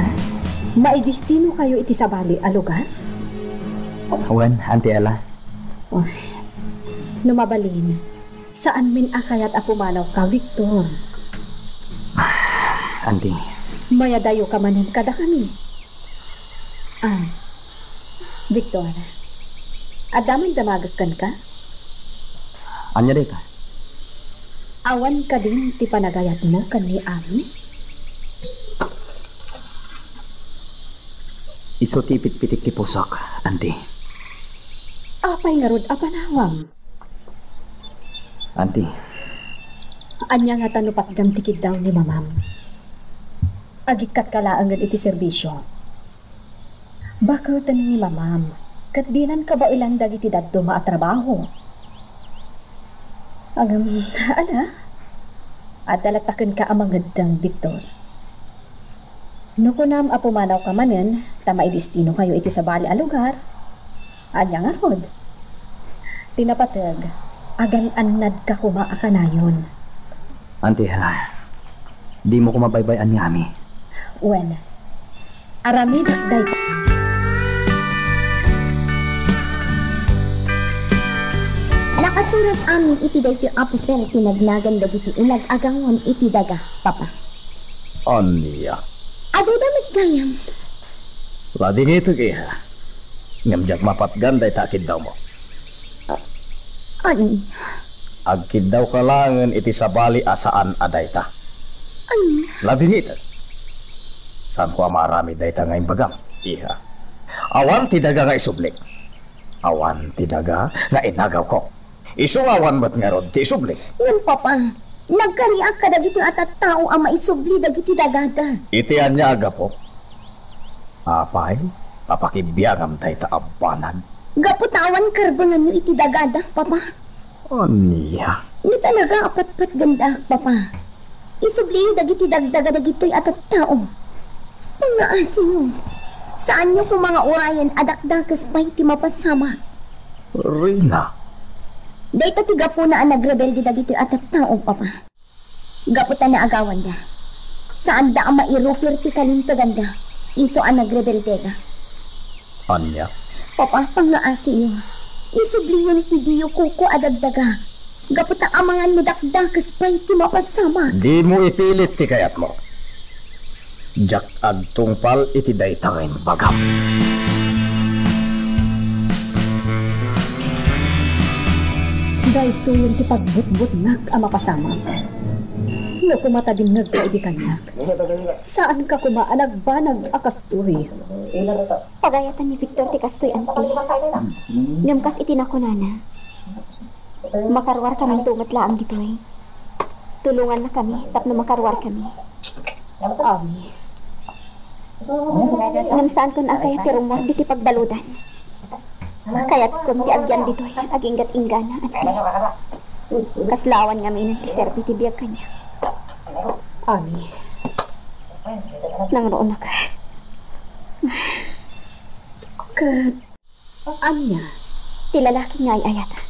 maidestinokayo iti sabali a lugar? Wen, Auntie Ella. Oh, no mabalin, saanmin a kayat a pumanawka, Victor. Auntie. Mayadayoka manen kadakami. Ah, Victor, adda man damagek kenka? Ania dayta? Awan kadin ti panagayatmo ken ni Ami? Isu ti ipitpitik ti pusok, Anti. Apay ngarud a panawam? Anti. Ania ngata no patgam ti kiddaw ni Mamam? Agikkatka laengen iti serbisio. Baketen ni Mamam, ket dinan kabaelan dagiti dadduma a trabaho. Ngem, ala, adda latta kenka a mangeddeng, Victor. No kunam a pumanawka manen, ta maidestinokayo iti sabali a lugar, ania ngarud? Ti napateg, agan-annadka koma a kanayon. Anti, hala. Dimo koma baybay-an ni Ami. Wen, aramidek dayta. Nakasurat Ami iti daytoy a papel ti nagnagan dagiti inag-agawam iti daga, Papa. Ania? Adda met gayam. Ladingitek, iha. Ngem diak mapatgan dayta a kiddawmo. Ania? Agkiddawka laengen iti sabali a saan a dayta. Ania? Ladingitek. Saanko a maaramid dayta nga imbagam, iha. Awan ti daga nga isublik. Awan ti daga nga inagawko. Isu nga awan met ngarud ti isubli. Ngem, Papa, nagkariak kadagitoy a tattao a maisubli dagiti dagada. Iti ania a gapu? Apay, papakibiangam dayta a banag? Gapu ta awan karbenganyo iti dagada, Papa. Ania? Ni talaga a patpatgendak, Papa. Isubliyo dagiti dagdaga dagitoy a tattao. Pangngaasiyo. Saanyo koma nga urayen a dakdakes pay ti mapasamak. Rina. Dayta ti gapuna a nagrebelde dagitoy a tattao, Papa. Gapu ta naagawanda. Saanda a mairupir ti kalinteganda. Isu a nagrebeldeda. Ania? Papa, pangngaasiyo. Isubliyon ti diyo kuko a dagdaga. Gapu ta amangan no dakdakes pay ti mapasamak. Dimo ipilit ti kayatmo. Diak agtungpal iti dayta nga imbagam. Daytoyen ti pagbutbutngak a mapasamak. No koma ta dinnegka idi kaniak, saanka koma a nagbanag a kastoy. Pagayatan ni Victor ti kastoy, Anti. Ngem kas iti nakunana, makaruarkaminto met laeng ditoy. Tulongannakami tapno makaruarkami. Amin. Ngem saanko a kayat ti rummuar ditoy pagbaludan. Kayatkon ti agyan ditoy aginggat-inggana, Anti. Kasla awan ngaminen ti serbi ti biag kaniak. Amin. Nangruonak. Ket ania ti lalaki nga ay-ayata?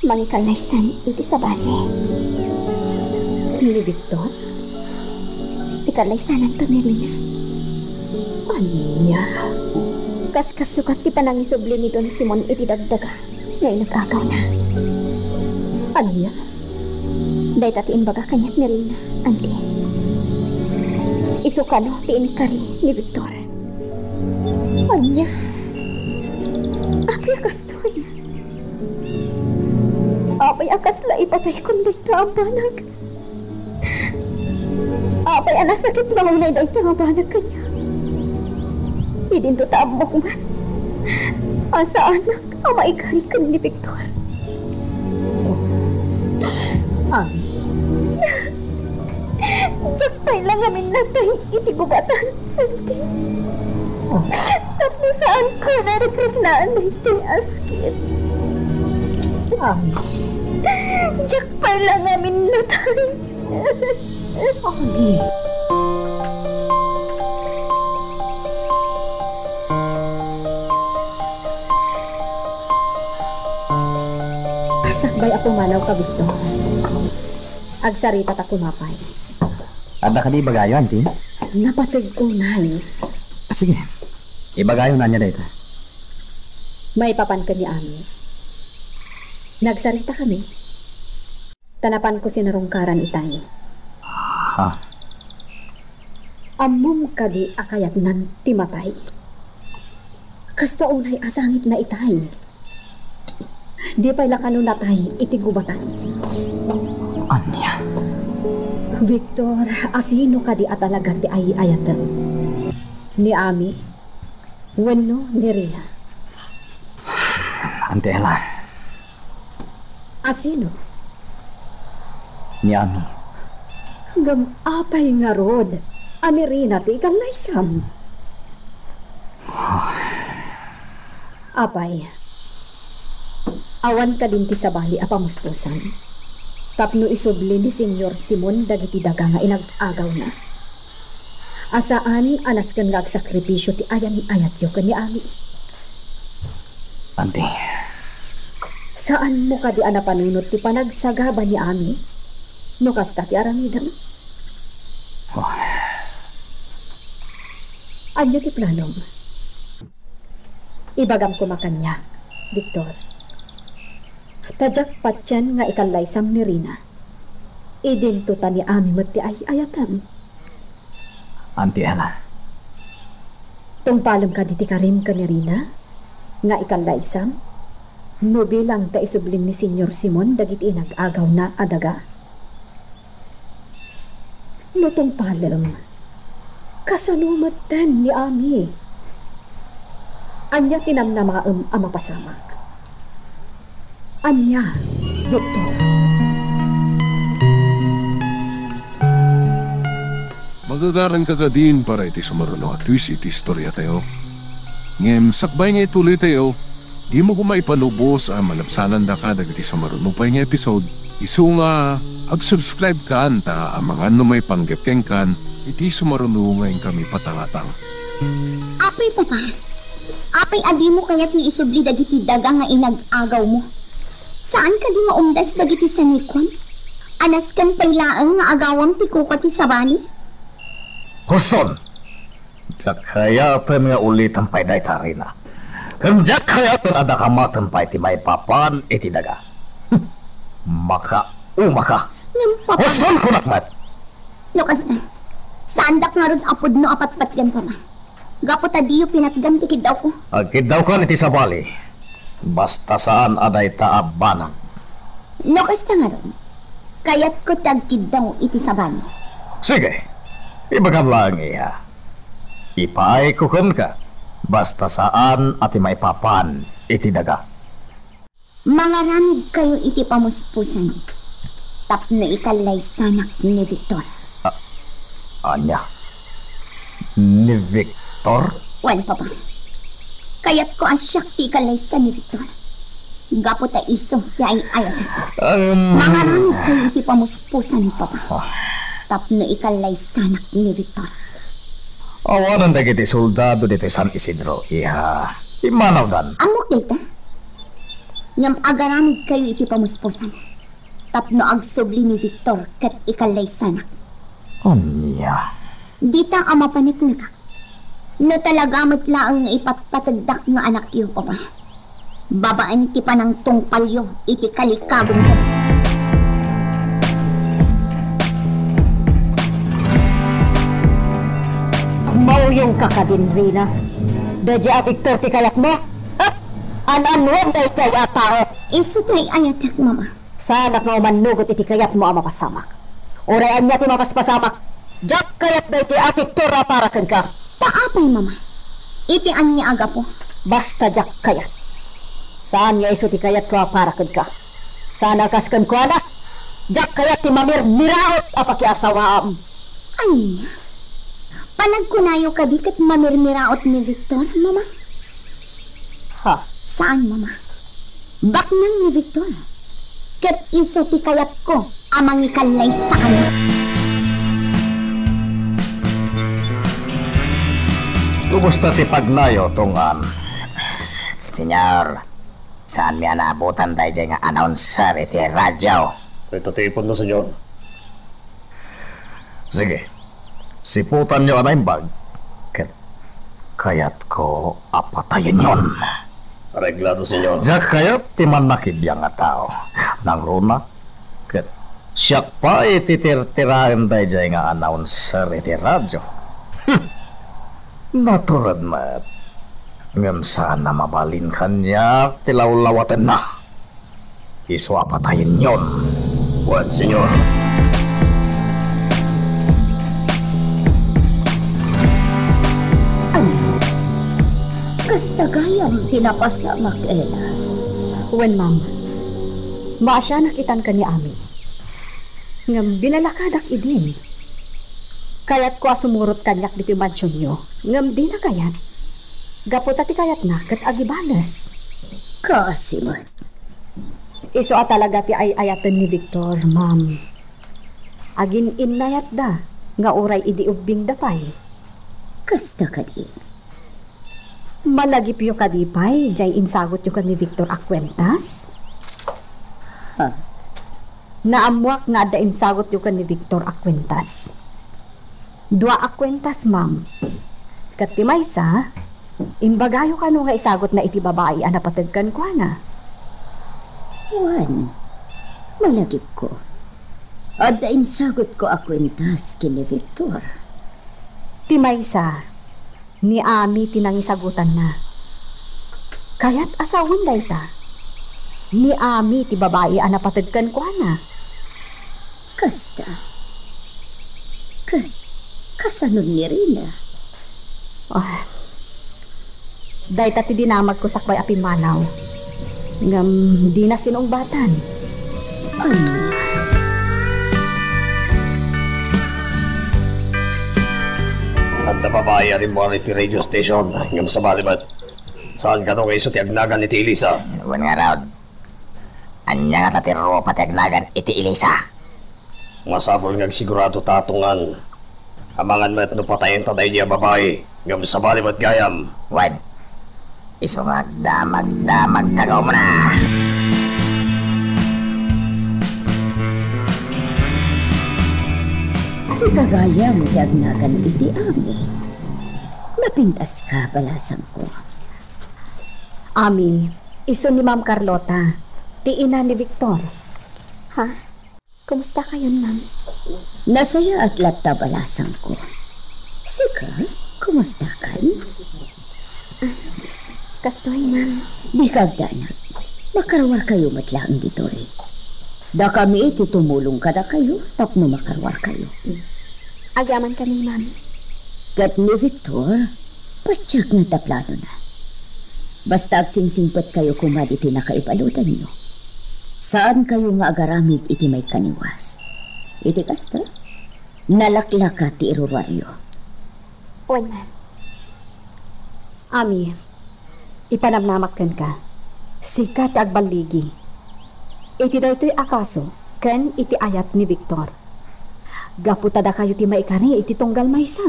Mangikallaysan iti sabali. Ni Victor? Ti kallaysananto, Merlina. Ania? Kaskasukat ti panangisubli ni Don Simon iti dagdaga nga inagagawna. Ania? Dayta ti imbaga kaniak ni Rina, Anti. Isu kano ti inkari ni Victor. Ania? Apay a kastoy? Apay a kasla ipataykon dayta a banag? Apay a nasakit nga unay dayta nga banag kaniak? Idinto ta ammok met a saanak a maikari ken ni Victor. Ami. Diak pay la ngamin natay iti gubatan, Anti. Oh. Tapno saanko a nariknaan daytoy a sakit. Ami. Diak pay la ngamin natay. Ami. Sakbay a pumanawka, Victor, agsarita ta koma pay. Adda kadi ibagayo, Anti? Napateg unay. Ah, sige. Ibagayo no ania dayta. Maipapan ken ni Ami. Nagsaritakami. Ta napanko sinarungkaran itay. Ha? Ammom kadi a kayatnan ti matay? Kasta unay a sangitna itay. Di pay la kano natay iti gubatan. Ania? Victor, asino kadi a talaga ti ay-ayatem? Ni Ami wenno ni Rina? Auntie Ella. A sino? Ni Ami. Ngem apay ngarud a ni Rina ti ikallaysam? Apay, awan kadin ti sabali a pamuspusan tapno isubli ni Señor Simon dagiti daga nga inag-agawna? A saan a nasken nga agsakripisio ti ayan-ayatyo ken ni Ami? Auntie. Saanmo kadi a napanunot ti panagsagaba ni Ami no kasta ti aramidem? Oh. Ania ti planom? Ibagam koma kaniak, Victor. Ta diak patien nga ikallaysam ni Rina. Idinto ta ni Ami met ti ay-ayatem. Auntie Ella. Tungpalem kadi ti karim ken ni Rina nga ikallaysam no bilang ta isubli ni Señor Simon dagiti inag-agawna a daga? No tungpalem, kasano metten ni Ami? Ania ti namnamaem a mapasamak? Ania, Victor? Magagaranka kadin para iti sumaruno a twist iti istoriatayo. Ngem sakbay nga ituloytayo, dimo koma ipalubos a malabsanandaka dagiti sumaruno pay nga episode, isu nga ag-subscribe kan ta amangan no maipanggep kenkan iti sumaruno nga inkami patangatang. Apay, Papa, apay a dimo kayat nga isubli dagiti daga nga inag-agawmo? Saan kadi maumdas dagiti sanikon? A nasken pay laeng nga agawam ti kuka ti sabali? Huston! Diak kayaten nga ulitem pay dayta, Rina. Ken diak kayaten a dakamatem pay ti maipapan iti daga. Makaumaka. Ngem, Papa. Huston, kunak met! No kasta, saandak ngarud a pudno a patpatgan, Papa. Gapu ta diyo pinatgan ti kiddawko. Agkiddawkan iti sabali. Basta saan a dayta a banag. No kasta ngarud, kayatko ti agkiddaw iti sabali. Sige, ibagam laeng, iha. Ipaayko kenka, basta saan a ti maipapan iti daga. Mangaramidkayo iti pamuspusan tapno ikallaysanak ni Victor. A-, ania? Ni Victor? Wen, Papa. Kayatko a siak ti ikallaysa ni Victor. Gapu ta isu ti ay-ayatek. Em. Mangaramidkayo iti pamuspusan, Papa. Ah. Tapno ikallaysanak ni Victor. Awanen dagiti soldado ditoy San Isidro, iha. Immanawdan. Ammok dayta. Ngem agaramidkayo iti pamuspusan tapno agsubli ni Victor ket ikallaysanak. Ania? Dita a mapaneknekak. No talaga met laeng nga ipatpategdak nga anakyo, Papa, babaen ti panangtungpalyo iti kalikagumko. Mauyongka kadin, Rina. Daydiay a Victor ti kayatmo? Ha? An-annuem daydiay a tao? Isu ti ay-ayatek, Mama. Saanak nga umannugot iti kayatmo a mapasamak. Uray ania ti mapaspasamak, diak kayat daydiay a Victor a para kenka. Ta apay, Mama? Iti ania a gapu? Basta diak kayat. Saan nga isu ti kayatko a para kenka. Saan a kas kenkuana, diak kayat ti mamirmiraot a pakiasawaam. Ania? Panagkunayo kadi ket mamirmiraot ni Victor, Mama? Ha? Saan, Mama. Baknang ni Victor. Ket isu ti kayatko a mangikallaysa kaniak. Kumusta ti pagnayo, Tungan? Señor, saanmi a naabutan daydiay nga announcer iti radyo? Ita ti ipunno, Señor. Sige. Siputanyo a naimbag, ket kayatko a patayenyon. Areglado, Señor. Diak kayat ti mannakibiang a tao. Nangruna, ket siak pay ti tirtiraen daydiay nga announcer iti radyo. Hmm. Natured met. Ngem saan a mabalin kaniak ti lawlawatenna. Isu a patayenyon. Wen, Señor. Kasta gayam ti napasamak, Ella. Wen, ma'am. Maasianak itan ken ni Ami. Ngem binalakadak idin. Kayatko a sumurot kaniak ditoy mansionyo, ngem dina kayat. Gapu ta ti kayatna ket agibales. Kaasi met. Isu a talaga ti ay-ayaten ni Victor, ma'am. Agin-innayatda nga uray idi ubbingda pay. Kasta kadi. Malagipyo kadi pay jay insagutyo ken ni Victor a kuentas? Ha? Naammoak nga adda insagutyo ken ni Victor a kuentas. Dua a kuentas, ma'am. Ket ti maysa, imbagayo kano nga isagutna iti babai a napateg kenkuana? Wen, malagipko. Adda insagutko a kuentas ken ni Victor. Ti maysa, ni Ami ti nangisagutanna. Kayat a sawen dayta. Ni Ami ti babai a napateg kenkuana. Kasta. Ket, kasano ni Rina? Ah, dayta ti dinamagko sakbay a pimmanaw. Ngem dina sinungbatan. Ania? Adda babai a rimmuar iti radio station, ngem sabali met, saan kano nga isu ti agnagan iti Elisa? Wen ngarud, ania ngata ti rupa ti agnagan iti Elisa? Masapul nga agsigurado ta atungan. Amangan met no patayenta daydi a babai, ngem sabali met gayam. Wen, isu nga agdamagdamag kagawmna. Sika gayam ti agnagan iti Ami. Napintaska, balasangko. Ami, isu ni Ma'am Carlota, ti ina ni Victor. Ha? Kumusta kayon, ma'am? Nasayaat latta, balasangko. Sika, kumusta kan? Ah, kastoy, ma'am. Dika agdanag. Makaruar kayo met laeng ditoy. Dakami ti tumulong kadakayo tapno makaruar kayo. Agyaman kami, ma'am. Ket ni Victor, patiek nga adda planona. Basta agsingsingpet kayo koma ditoy nakaibaludanyo. Saan kayo nga agaramid iti maikaniwas. Iti kasta, nalaklaka ti iruruaryo. Wen, ma'am. Ami, ipanamnamak kenka. Sika ti agballigi iti daytoy a kaso ken iti ayat ni Victor. Gapu ta dakayo ti maikari iti tunggal maysa.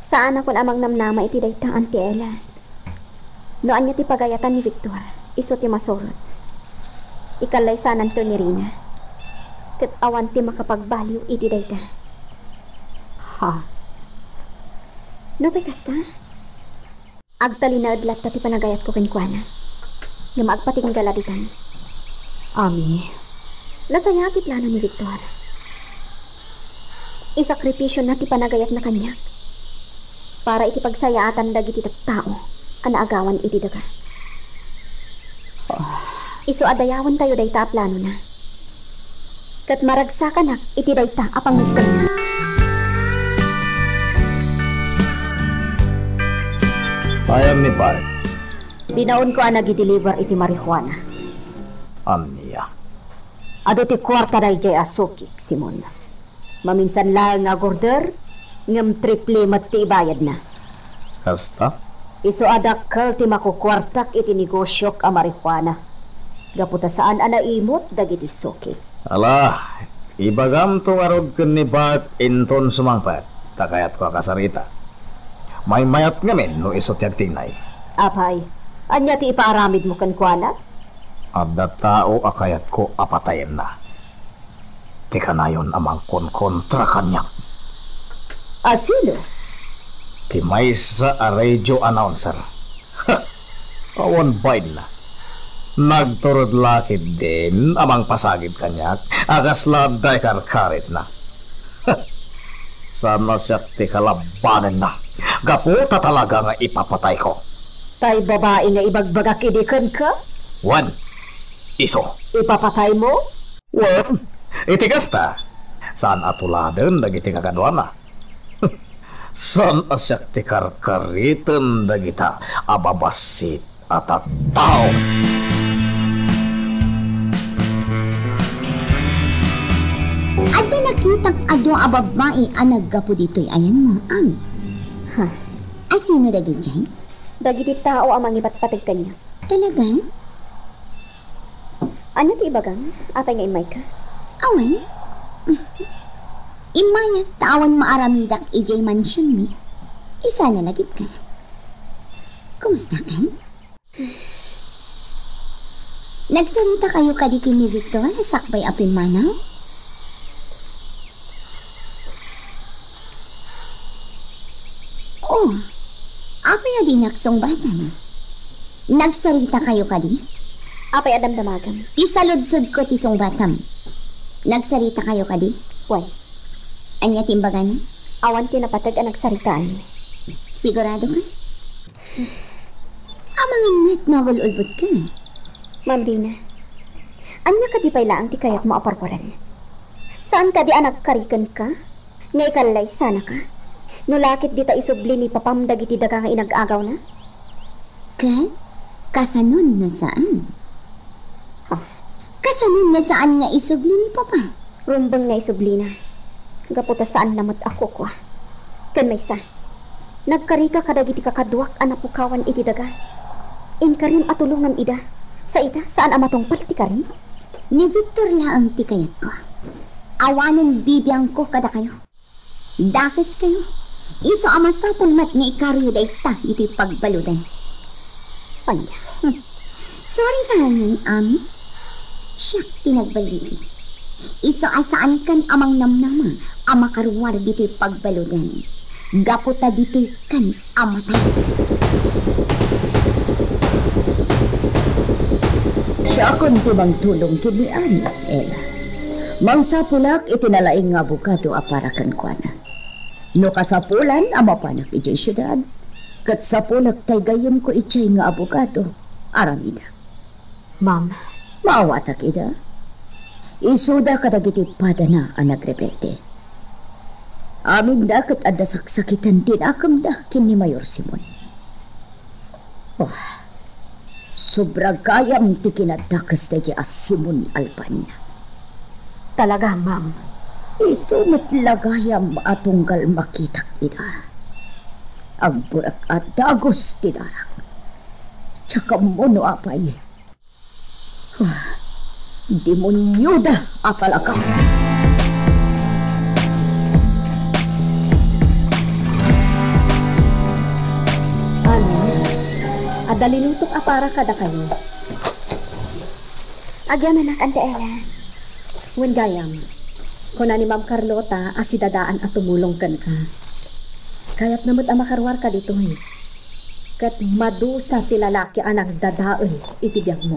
Saanakon a mangnamnama iti dayta, Auntie Ella. No ania ti pagayatan ni Victor, isu ti masurot. Ikallaysananto ni Rina. Ket awan ti makapagbaliw iti dayta. Ha? Nupay kasta, agtalinaed latta ti panagayatko kenkuana. Ngem agpatingga la ditan. Ami, nasayaat ti plano ni Victor. Isakripisiona ti panagayatna kaniak para iti pagsayaatan dagiti tattao a naagawan iti daga. Isu a dayawentayo dayta a planona. Ket maragsakanak iti dayta a pangngegtengna. Ayan ni Bart. Binaonko a nagideliver iti marijuana. Ania? Adu ti kuarta daydiay a sukik, Simon. Maminsan laeng nga agorder, ngem triple met ti ibayadna. Kasta? Isu a dakkel ti makukuartak iti negosiok a marijuana. Gapu ta saan a naimut dagiti sukik. Ala, ibagamto ngarud ken ni Bart inton sumangpet, ta kayatko a kasarita. Maymayat ngamin no isu ti agtignay. Apay, ania ti ipaaramidmo kenkuana? Adda tao a kayatko a patayenna. Ti kanayon a mangkonkontra kaniak. A sino? Ti maysa a radio announcer. Ha! Awan bainna. Nagturod la ketdin a mangpasagid kaniak a kasla adda ikarkaritna. Ha! Saan a siak ti kalabanenna. Gapu ta talaga nga ipapatayko. Tay babai nga ibagbagak idi kenka? Wen, isu. Ipapataymo? Wen, iti kasta, saan a tuladen dagiti kakaduana. Saan a siak ti karkariten dagita a babassit a tattao. Adda nakitak a dua a babbai a naggapu ditoy, ayanmo, Ami. Ha? Asino dagiti? Dagiti tao a mangipatpateg kaniak. Talaga? Ania ti ibagam? Apay nga immayka? Awan. Immayak ta awan maaramidak idiay mansionmi. Isuna lagipka. Kumustakan? Nagsarita kayo kadi ken ni Victor sakbay a pimmanaw? Oh, apay a dinak sungbatan? Nagsarita kayo kadi? Apay a damdamagam? Ti saludsodko ti sungbatam. Nagsarita kayo kadi? Wen. Ania ti imbagana? Awan ti napateg a nagsaritaanmi. Sigurado ka? Amangan met no agul-ulbodka. Ma'am Rina, ania kadi pay laeng ti kayatmo a parparan? Saan kadi a nagkarikenka? Nga ikallaysanaka? No la ket dita isubli ni papam dagiti daga nga inag-agawna? Ket kasanon no saan? Ah. Kasanon no saan nga isubli ni papa? Rumbeng nga isublina. Gapu ta saanna met a kukua. Ken maysa, nagkarika kadagiti kakaduak a napukawan iti daga. Inkarim a tulongam ida. Sa ita, saan a matungpal ti karim? Ni Victor laeng ti kayatko. Awanen bibiangko kadakayo. Dakeskayo. Isu a masapul met nga ikaruyo dayta iti pagbaludan. Ania? Hmm. Sorry ka ngan, Ami. Siak ti nagbaligi. Isu a saankan a mangnamnama a makaruar ditoy pagbaludan. Gapu ta ditoy kan a matay. Siakon ti mangtulong ken ni Ami, Ella. Mangsapulak iti nalaing nga abogado a para kenkuana. No kasapulan a mapanak idiay siudad, ket sapulek tay gayyemko idiay nga abogado, aramidak. Ma'am. Maawatak ida. Isuda kadagiti padana a nagrebelde. Aminda ket adda saksakiten ti nakemda ken ni Mayor Simon. Oh, sobra gayam ti kinadakes daydi a Simon Alban. Talaga, ma'am. Isu met la gayam a tunggal makitak ida. Agburek a dagus ti darak. Diak ammo no apay. Ah, demonioda a talaga. Ano? Adda linutok a para kadakayo. Agyamanak, Auntie Ella. Wen gayam, kuna ni Ma'am Carlota a sidadaan a tumulong kenka. Kayatna met a makaruarka ditoy. Ket madusa ti lalaki a nagdadael iti biagmo.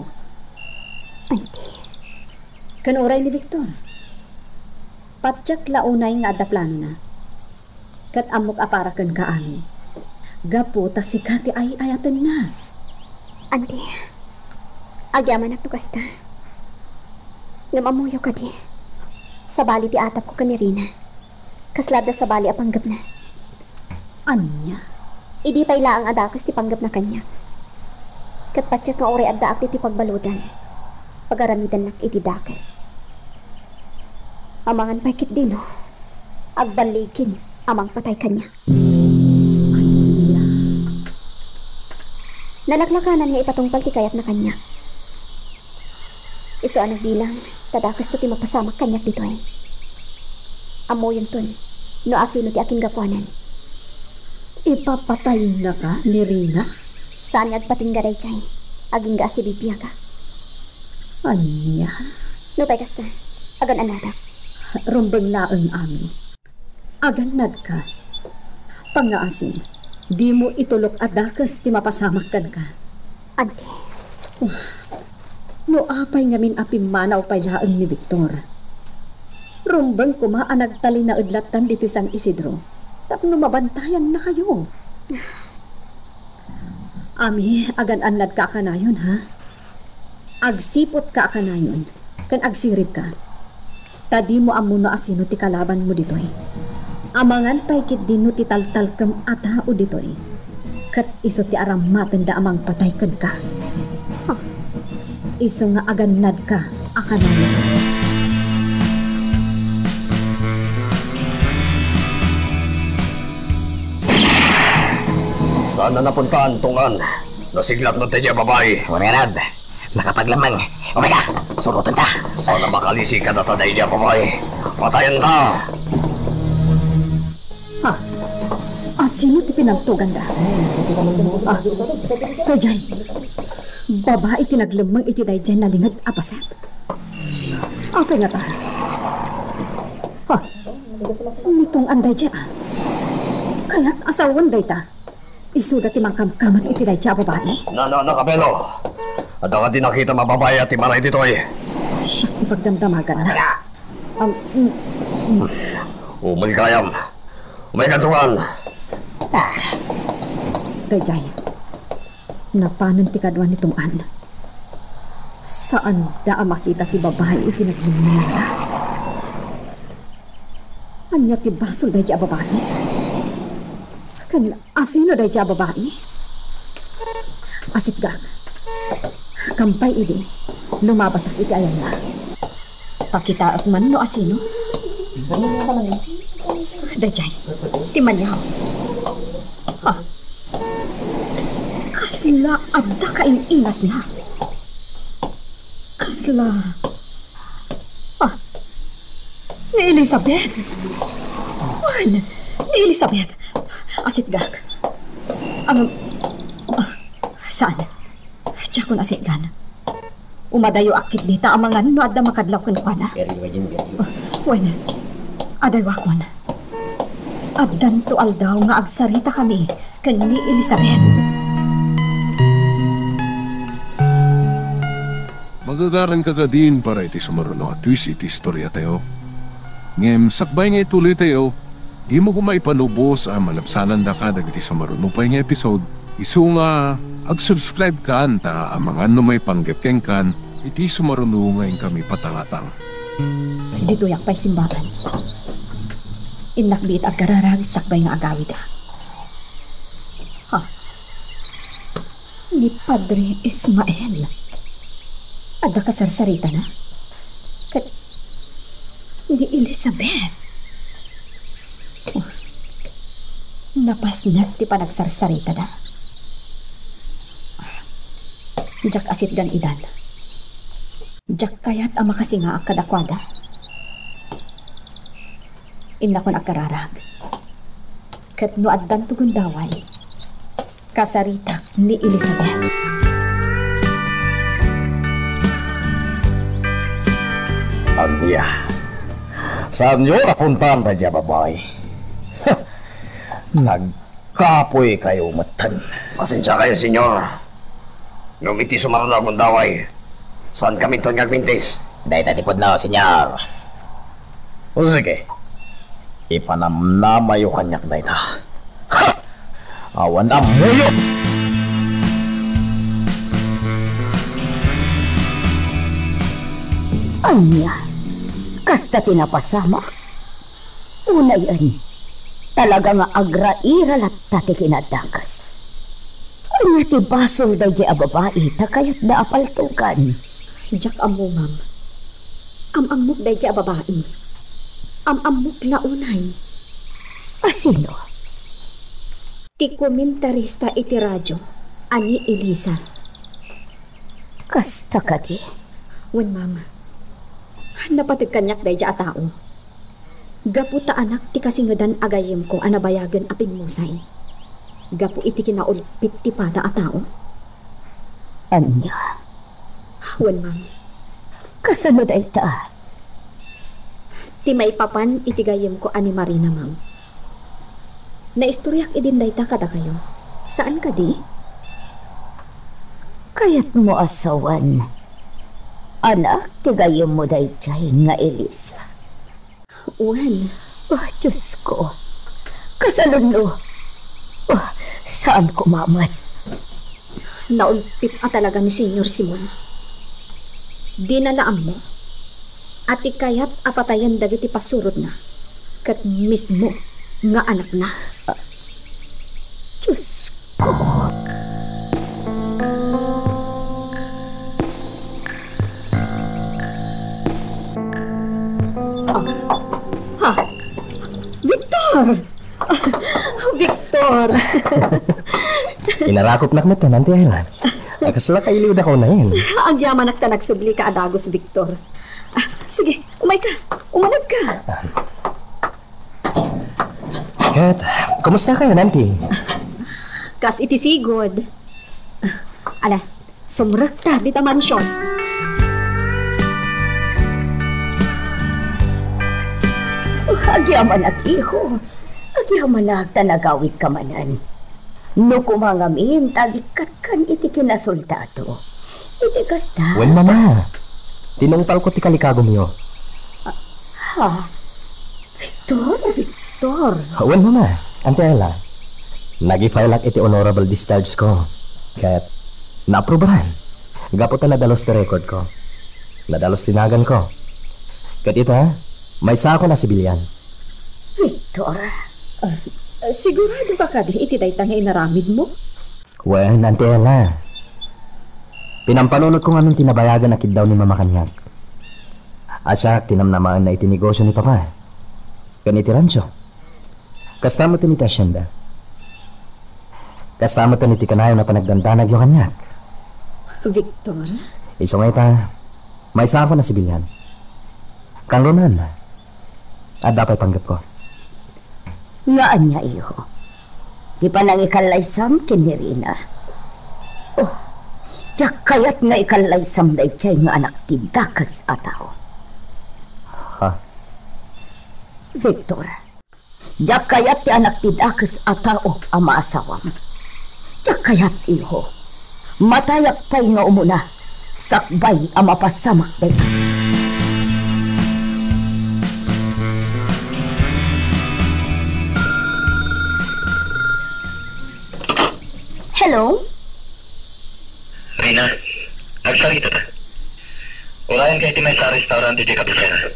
Auntie. Ken uray ni Victor. Patiek la unay nga adda planona. Ket ammok a para kenka, Ami. Gapu ta sika ti ay-ayatenna. Auntie, agyamanak no kasta. Ngem ammoyo kadi, sabali ti atapko ken ni Rina. Kasla adda sabali a panggepna. Ania? Idi pay laeng a dakes ti panggepna kaniak. Ket patiek nga uray addaak iti pagbaludan, pagaramidannak iti dakes. Amangan pay ketdino, agballigin a mangpatay kaniak. Ania? Nalaklakanan nga ipatungpal ti kayatna kaniak. Isu a nagbilang, ta dakesto ti mapasamak kaniak ditoy. Ammoyonton no asino ti akinggapuanan. Ipapataynaka ni Rina? Saan nga agpatingga daytoy. Agingga a sibibiagak. Ania? Nupay kasta, agan-annadak. Rumbeng laeng, Ami. Agannadka. Pangngaasim, dimo itulok a dakes ti mapasamak kenka. Auntie. No apay ngamin a pimmanaw pay laeng ni Victor. Rumbeng koma a nagtalinaed lattan ditoy San Isidro tapno mabantayannakayo. Ami, agan-annadka a kanayon, ha? Agsiputka a kanayon, ken agsiribka. Ta dimo ammo no asino ti kalabanmo ditoy. Amangan pay ketdi no ti taltalkem a tao ditoy, ket isu ti aramatenda a mangpatay kenka. Isu nga agannadka a kanayon. Saan a napuntaan, Tunggan? Nasiglat met daydiay a babai. Umangarad. Makapaglemmeng. Umay ka! Surotenta! Saan a makalisi kadata daydiay a babai? Patayenta! Ha? Asino ti pinaltoganda? Ah, daydiay. Babai ti naglemmeng iti daydiay nalinged a paset. Apay ngata? Ha? Ni Tunggan daydiay, ah. Kayat a sawen dayta. Isuda ti mangkamkameng iti daydiay a babai. Nana, nakabelo. Adda kadi nakitam a babai a timaray ditoy? Siak ti pagdamdamaganna. Am, mm, mm. Umay kayam. Umay ka, Tunggan. Ah. Daydiay. Napanen ti kadua ni Tunggan. Saanda a makita ti babai iti naglemmenganda. Ania ti basol daydiay a babai? Ken asino daydiay a babai? Asitgak. Kampay idi, lumabasak iti ayanna. Pakitaek man no asino. Daydiay, ti maniaw. Ha? Kasla adda kain-inasna. Kasla, ah, ni Elizabeth. Wen, ni Elizabeth. Asitgak. Ang, ah, saan? Diakon asitgan. Umadayoak ketdi ta amangan no adda makadlaw kenkuana. Wen, adayakon. Addanto aldaw nga agsaritakami ken ni Elizabeth. Magagaranka kadin para iti sumaruno a twist iti istoriatayo. Ngem sakbay nga ituloytayo, dimo koma ipalubos a malabsanandaka dagiti sumaruno pay nga episode. Isu nga ag-subscribe kan ta amangan no maipanggep kenkan iti sumaruno nga inkami patangatang. Ditoyak pay simbagan. Innak biit agkararag sakbay nga agawidak. Ha? Ni Padre Ismael. Adda kasarsaritana? Ket ni Elizabeth. Oh, napasnek ti panagsarsaritada. Diak asitgan idan. Diak kayat a makasingaak kadakuada. Innakon agkararag. Ket no addanto gundaway, kasaritak ni Elizabeth. Ania? Saanyo napuntan daydiay a babai? Nagkapoykayo metten. Pasensiakayo, Señor. Ngem iti sumaruno a gundaway, saankaminton nga agmintis. Dayta ti pudno, Señor. O sige, ipanamnamayo kaniak dayta. Ha! Awan ammoyo! Ania? Kasta ti napasamak? Unayen, talaga nga agraira latta ti kinadakes. Ania ti basol daydiay a babai ta kayatda a paltogan? Diak ammo, ma'am. Am-ammok daydiay a babai. Am-ammok la unay. A sino? Ti komentarista iti radio a ni Elisa. Kasta kadi? Wen, ma'am. Napateg kaniak daydiay a tao. Gapu ta anak ti kasingedan a gayyemko a nabayagen a pimmusay. Gapu iti kinaulpit ti pada a tao. Ania? Wen, ma'am. Kasano dayta? Ti maipapan iti gayyemko a ni Marina, ma'am. Naistoriak idin dayta kadakayo. Saan kadi? Kayatmo a sawen, anak ti gayyemmo daydiay nga Elisa? Wen. Oh, Diosko. Kasanon no? Oh, saan koma met? Naulpit a talaga ni Señor Simon. Dina la ammo a ti kayat a patayen dagiti pasurotna ket mismo nga anakna. Diyos ko. Ah, ha? Victor! Victor! Inarakopnak met, Auntie Ella. Kasla kailiwda ka unayen. Agyamanak ta nagsublika a dagus, Victor. Ah, sige, umayka. Umanegka. Ket, kumusta kayo, Auntie? Kas iti sigud. Ala, sumrekta dita mansion. Agyamanak, iho. Agyamanak ta nagawidka manen. No koma ngamin ta agikkatkan iti kinasoldado, iti kasta. Wen, Mama. Tinungpalko ti kalikagumyo. Ah, ha? Victor? Victor? Wen, Mama. Auntie Ella, nag-i-fileak iti honorable discharge ko. Ket naaprubaran. Gapu ta nadalus ti record ko. Nadalus ti nagan ko. Ket ita, maysaakon a sibilian. Victor, ah, sigurado ka kadi iti dayta nga inaramidmo? Wen, Auntie Ella. Pinampanunotko ngamin ti nabayagan a kiddaw ni Mama kaniak. A siak ti namnamaenna iti negosio ni Papa. Ken iti rancho. Kasta met iti hacienda. Kasta met iti kanayon a panagdandanagyo kaniak. Victor? Isu nga ita, maysaakon a sibilian. Kangrunaan, adda pay panggepko. Nga ania, iho? Ti panangikallaysam ken ni Rina? Oh, diak kayat nga ikallaysam daydiay nga anak ti dakes a tao. Ha? Victor, diak kayat ti anak ti dakes a tao a maasawam. Diak kayat, iho. Matayak pay nga umuna, sakbay a mapasamak dayta. Hello? Rina, agsarita ta. Urayan ka iti maysa a restaurant iti kabisera.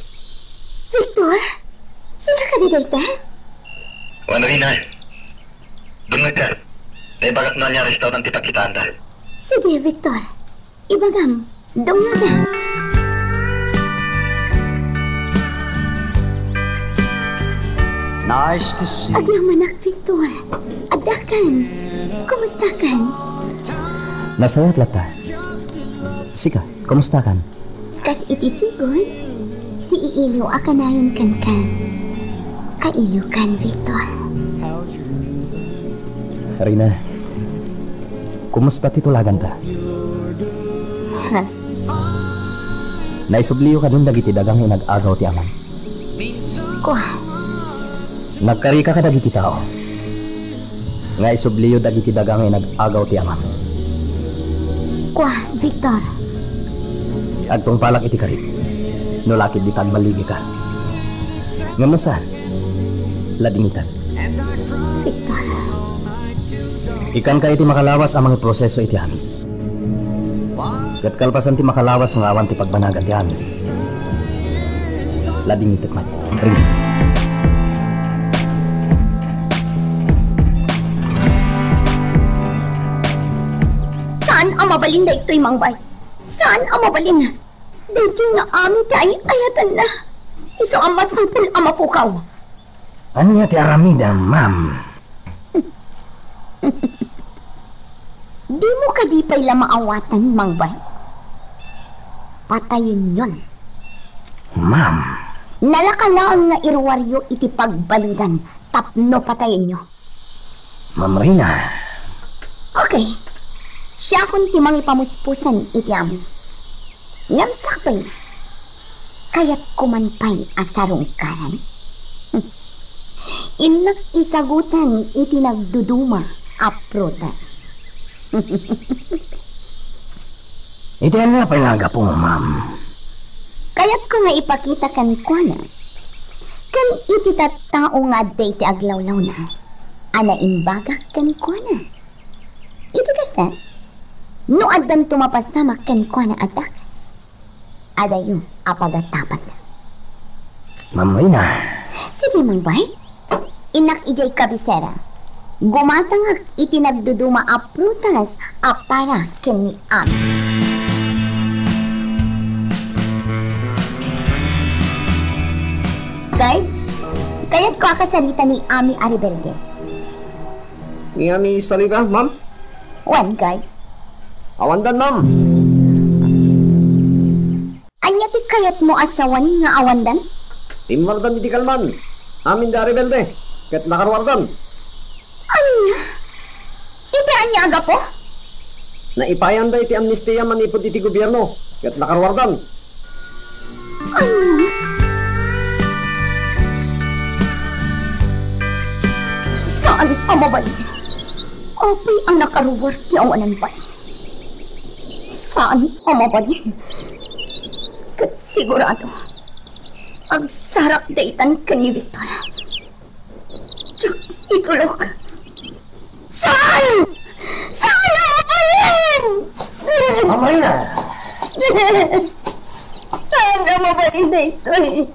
Victor? Sika kadi dayta? Wen, Rina. Dumngegka. Ta ibagak no ania a restaurant ti pagkitaanta. Sige, Victor. Ibagam. Dumngegka. Nice to see you. Agyamanak, Victor. Addakan. Kumustakan? Nasayaat latta. Sika, kumustakan? Kas iti sigud, siiiliw a kanayon kenka. Kailiwkan, Victor. Rina, kumusta ti tulaganta? Ha? Naisubliyo kadin dagiti daga nga inag-agaw ti amam? Kua. Nagkarika kadagiti tao nga isubliyo dagiti daga nga inag-agaw ti amam? Kua, Victor. Agtungpalak iti karik no la ketdi ta agballigika. Ngem no saan, ladingitek. Victor. Ikkanka iti makalawas a mangiproseso iti amin. Ket kalpasan ti makalawas nga awan ti pagbanagan ti amin, ladingitek met. Ring. Saan a mabalin daytoy, Mangbay? Saan a mabalin? Daytoy nga amin ti ay-ayatenna. Isu a masapul a mapukaw. Ania ti aramidem, ma'am? Dimo kadi pay la maawatan, Mangbay? Patayenyon. Ma'am. Nalaka laeng nga iruaryo iti pagbalingan tapno patayenyo. Ma'am Rina. Okay. Siakon ti mangipamuspusan iti amin. Ngem sakbayna, kayatko man pay a sarungkaran. Innak isagutan iti nagduduma a prutas. Iti ania pay nga gapu, ma'am? Kayatko nga ipakita kenkuana ken iti tattao nga adda iti aglawlawna a naimbagak kenkuana. Iti kasta, no addanto mapasamak kenkuana a dakes, adayo a pagatapatna. Ma'am Rina. Sige, Mangbay. Innak idiay kabisera. Gumatangak iti nagduduma a prutas a para ken ni Ami. Guard, kayatko a kasarita ni Ami a rebelde. Ni Ami Saliga, ma'am? Wen, guard. Awandan, ma'am. Ania ti kayatmo a sawen nga awandan? Timmardan iti kalman. Amin da a rebelde, ket nakaruardan. Ania? Iti ania a gapu? Naipayanda iti amnestia manipud iti gobierno, ket nakaruardan. Ania? Saan a mabalin. Apay a nakaruar ti awanan pay. Saan a mabalin. Ket sigurado, agsarak daytan ken ni Victor. Diak itulok. Saan? Saan a mabalin? Amarina! Saan a mabalin daytoy?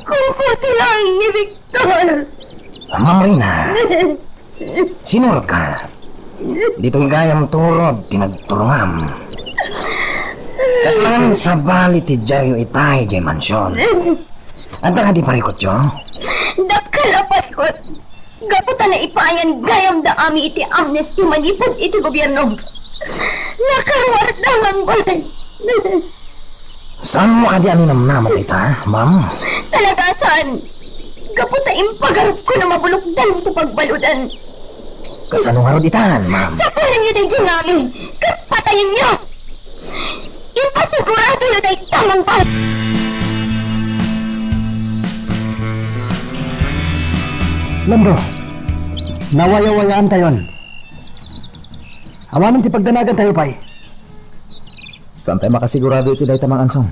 Kupot lang ni Victor. Ma'am Rina, sinurotka. Ditoy gayam turod ti nagturongam. Kasla ngamin sabali ti diayo itay diay mansion. Adda kadi parikutyo? Dakkel a parikut. Gapu ta naipayan gayam da Ami iti amnesty manipud iti gobierno. Nakaruarda ngarud. Saanmo kadi a ninamnama dayta, ma'am? Talaga saan. Gapu ta impagarupko no mabulokdan ti pagbaludan. Kasano ngarud itan, ma'am? Sapulenyo daydiay nga Ami, ket patayenyo! Ipasiguradoyo dayta, mangpal! Lando, nawayawayaantayon. Awanen ti pagdanagantayo pay. Saantay makasigurado iti dayta, Mang Ansong.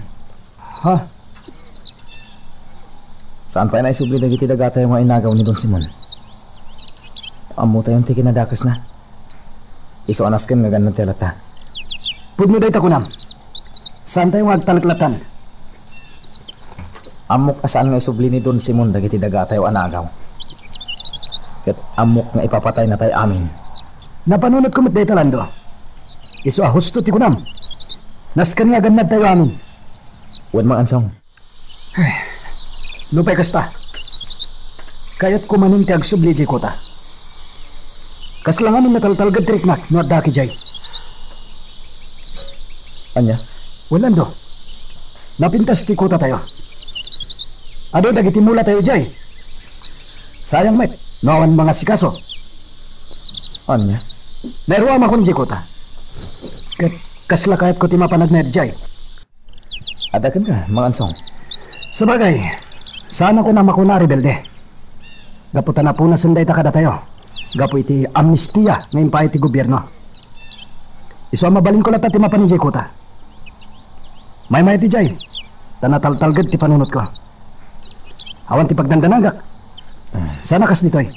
Ha? Saan pay naisubli dagiti dagatayo nga inagaw ni Don Simon? Ammotayon ti kinadakesna. Isu a nasken nga gannad ti latta. Pudno dayta kunam. Saantayo nga agtalek lattan. Ammok a saan nga isubli ni Don Simon dagiti dagatayo a naagaw. Ket ammok nga ipapataynatay amin. Napanunotko met dayta, Lando. Isu a husto ti kunam. Nasken nga gannadtayo amin. Wen, Mang Ansong. Ay, nupay kasta, kayatko manen ti agsubli idiay kuta. Kasla ngamin nataltalged ti riknak no addaak idiay. Ania? Wen, Lando, napintas ti kutatayo. Adu dagiti mulatayo idiay. Sayang met no awan mangasikaso. Ania? Nairuamakon idiay kuta. Ket kasla kayatko ti mapan agnaed idiay. Adda kenka, Mang Ansong. Sabagay, saan a kunam a kuna a rebelde. Gapu ta napunasen dayta kadatayo, gapu iti amnestia nga impay ti gobierno. Isu a mabalinko latta ti mapan idiay kuta. Maymay ti jay, ta nataltalged ti panunotko. Awan ti pagdandanagak. Saan a kas ditoy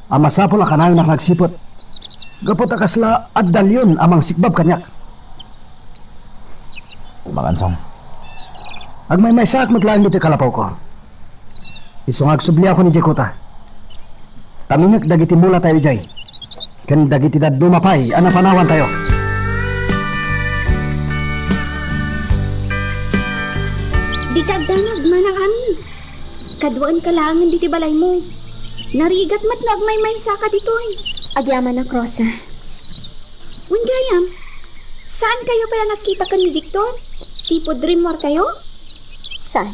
a masapul a kanayonak nga agsiput, gapu ta kasla adda leon a mangsikbab kaniak. Mang Ansong. Agmaymaysaak met laeng ditoy kalapawko. Isu nga agsubliakon idiay kuta. Taminek dagiti mulatayo idiay, ken dagiti dadduma pay a napanawantayo. Dika agdanag, Manang Ami. Kaduaenka laengen ditoy balaymo. Narigat met no agmaymaysaka ditoy. Agyamanak, Rosa. Wen gayam, saankayo pay a nagkita ken ni Victor? Sipud rimmuarkayo? Saan?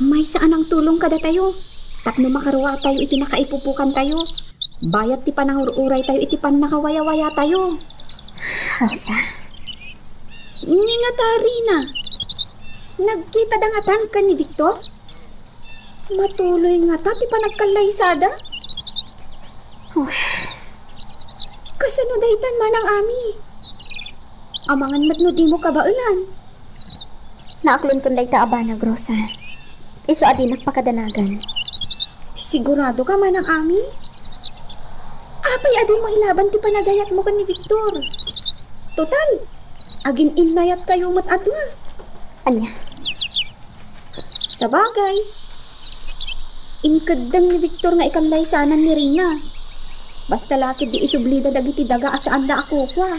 Maysa a nangtulong kadatayo tapno makaruartayo iti nakaipupokantayo. Bayat ti panangur-uraytayo iti pannakawayawayatayo. Rosa. Ngata, Rina, nagkitada ngatan ken ni Victor? Matuloy ngata ti panagkallaysada? Huh. Kasano daytan, Manang Ami? Amangan met no dimo kabaelan. Naaklonko dayta a banag, Rosa. Isu a dinak pakadanagan. Sigurado ka, Manang Ami? Apay a dimo ilaban ti panagayatmo ken ni Victor? Total, agin-innayatkayo met a dua. Ania? Sabagay. Inkeddeng ni Victor nga ikallaysanan ni Rina. Basta la ketdi isublida dagiti daga a saanda a kukua.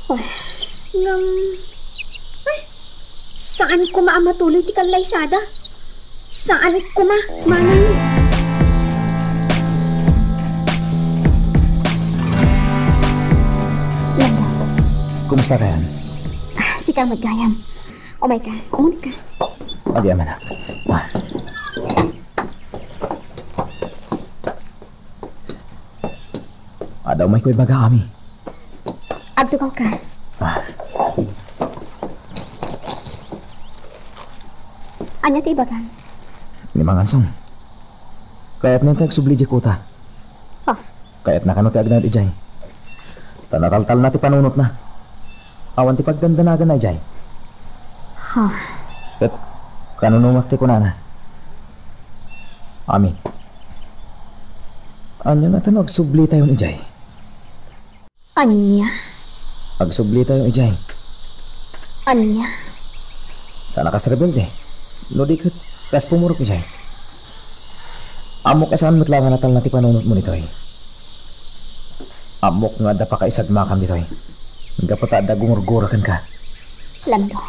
Oh, ngem, ay, saan koma a matuloy ti kallaysada. Saan koma, manang. Landa. Kumusta kayan? Ah, sika met gayam. Umayka, umunka. Adi, amanak. Ah. Adda umayko ibaga, Ami. Agtugawka. Ah. Ania ti ibagam? Ni Mangansong. Kayatna ti agsubli diay kuta. Ah. Kayatna kano ti agnaed idiay. Ta nataltalna ti panunotna. Awan ti pagdandanaganna idiay. Ha. Ket kanunumak ti kunana. Ami. Ania ngata no agsublitayon idiay? Ania? Agsublitayon idiay. Ania? Saan a kas rebelde. No di ket kas pumurot idiay. Ammok a saan met la nga natalna ti panunotmo ditoy. Ammok nga adda pakaisagmakam ditoy. Gapu ta adda gumurgura kenka. Lando.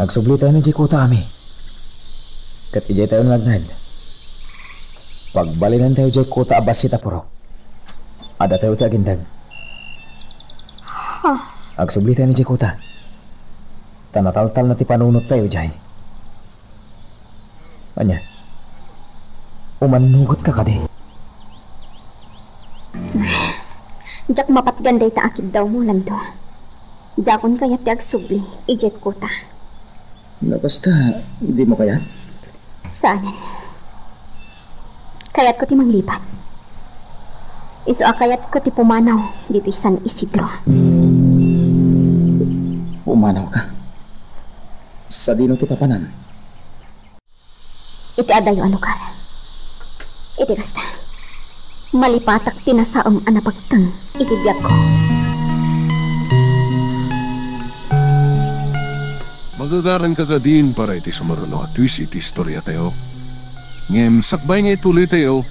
Agsublitayon idiay kuta, Ami. Ket idiay tayon nga agnaed. Pagbalinentayo diay kuta a bassit a purok. Addatayo ti agindeg. Ha? Agsublitayon idiay kuta. Ta nataltalna ti panunottayo idiay. Ania? Umannugotka kadi? Diak mapatgan dayta a kiddawmo, Lando. Diakon kayat ti agsubli idiay kuta. No kasta, dimo kayat? Saanen. Kayatko ti manglipat. Isu a kayatko ti pumanaw ditoy San Isidro. Pumanawka? Sadino ti papanan? Iti adayo a lugar. Iti kasta, malipatak ti nasaem a napagteng iti biagko. Magagaranka kadin para iti sumaruno a twist iti istoriatayo. Ngem sakbay nga ituloytayo,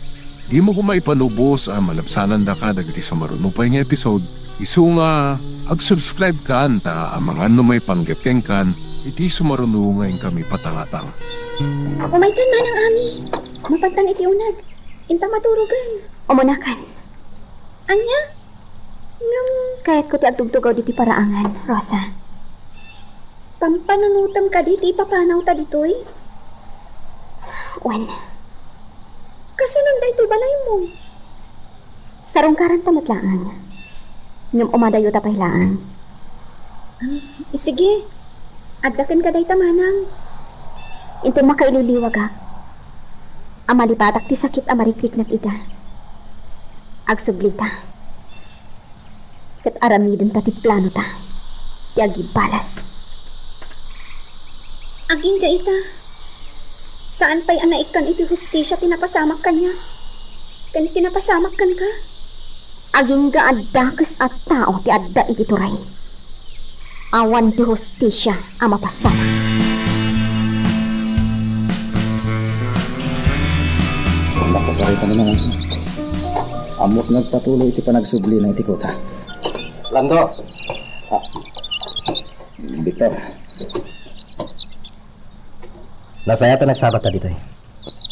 dimo koma ipalubos a malabsanandaka dagiti sumaruno pay nga episode, isu nga agsubscribekan ta amangan no maipanggep kenkan iti sumaruno nga inkami patangatang. Umaykan, Manang Ami. Mapantang iti uneg. Inta maturogen. Umunakan. Ania? Ngem kayatko ti agtugtugaw ditoy paraangan, Rosa. Pampanunotem kadi ti ipapanawta ditoy? Wen. Kasanon daytoy balaymo? Sarungkaranta met laeng. Ngem umadayota pay laeng. Ah, sige. Adda kenka dayta, Manang. Inton makailiwliwagak a malipatak ti sakit a marikriknak ita, agsublita. Ket aramidenta ti planota ti agibalas. Agingga ita, saan pay a naikkan iti hustisia ti napasamak kaniak ken iti napasamak kenka. Agingga a dakes a tao ti adda iti turay. Awan ti hustisia a mapasamak. Nakasarita na nga, sir. Ammok nagpatuloy iti panagsublina iti kuta. Lando! Ah, Victor. Nasayaat a nagsabatta ditoy.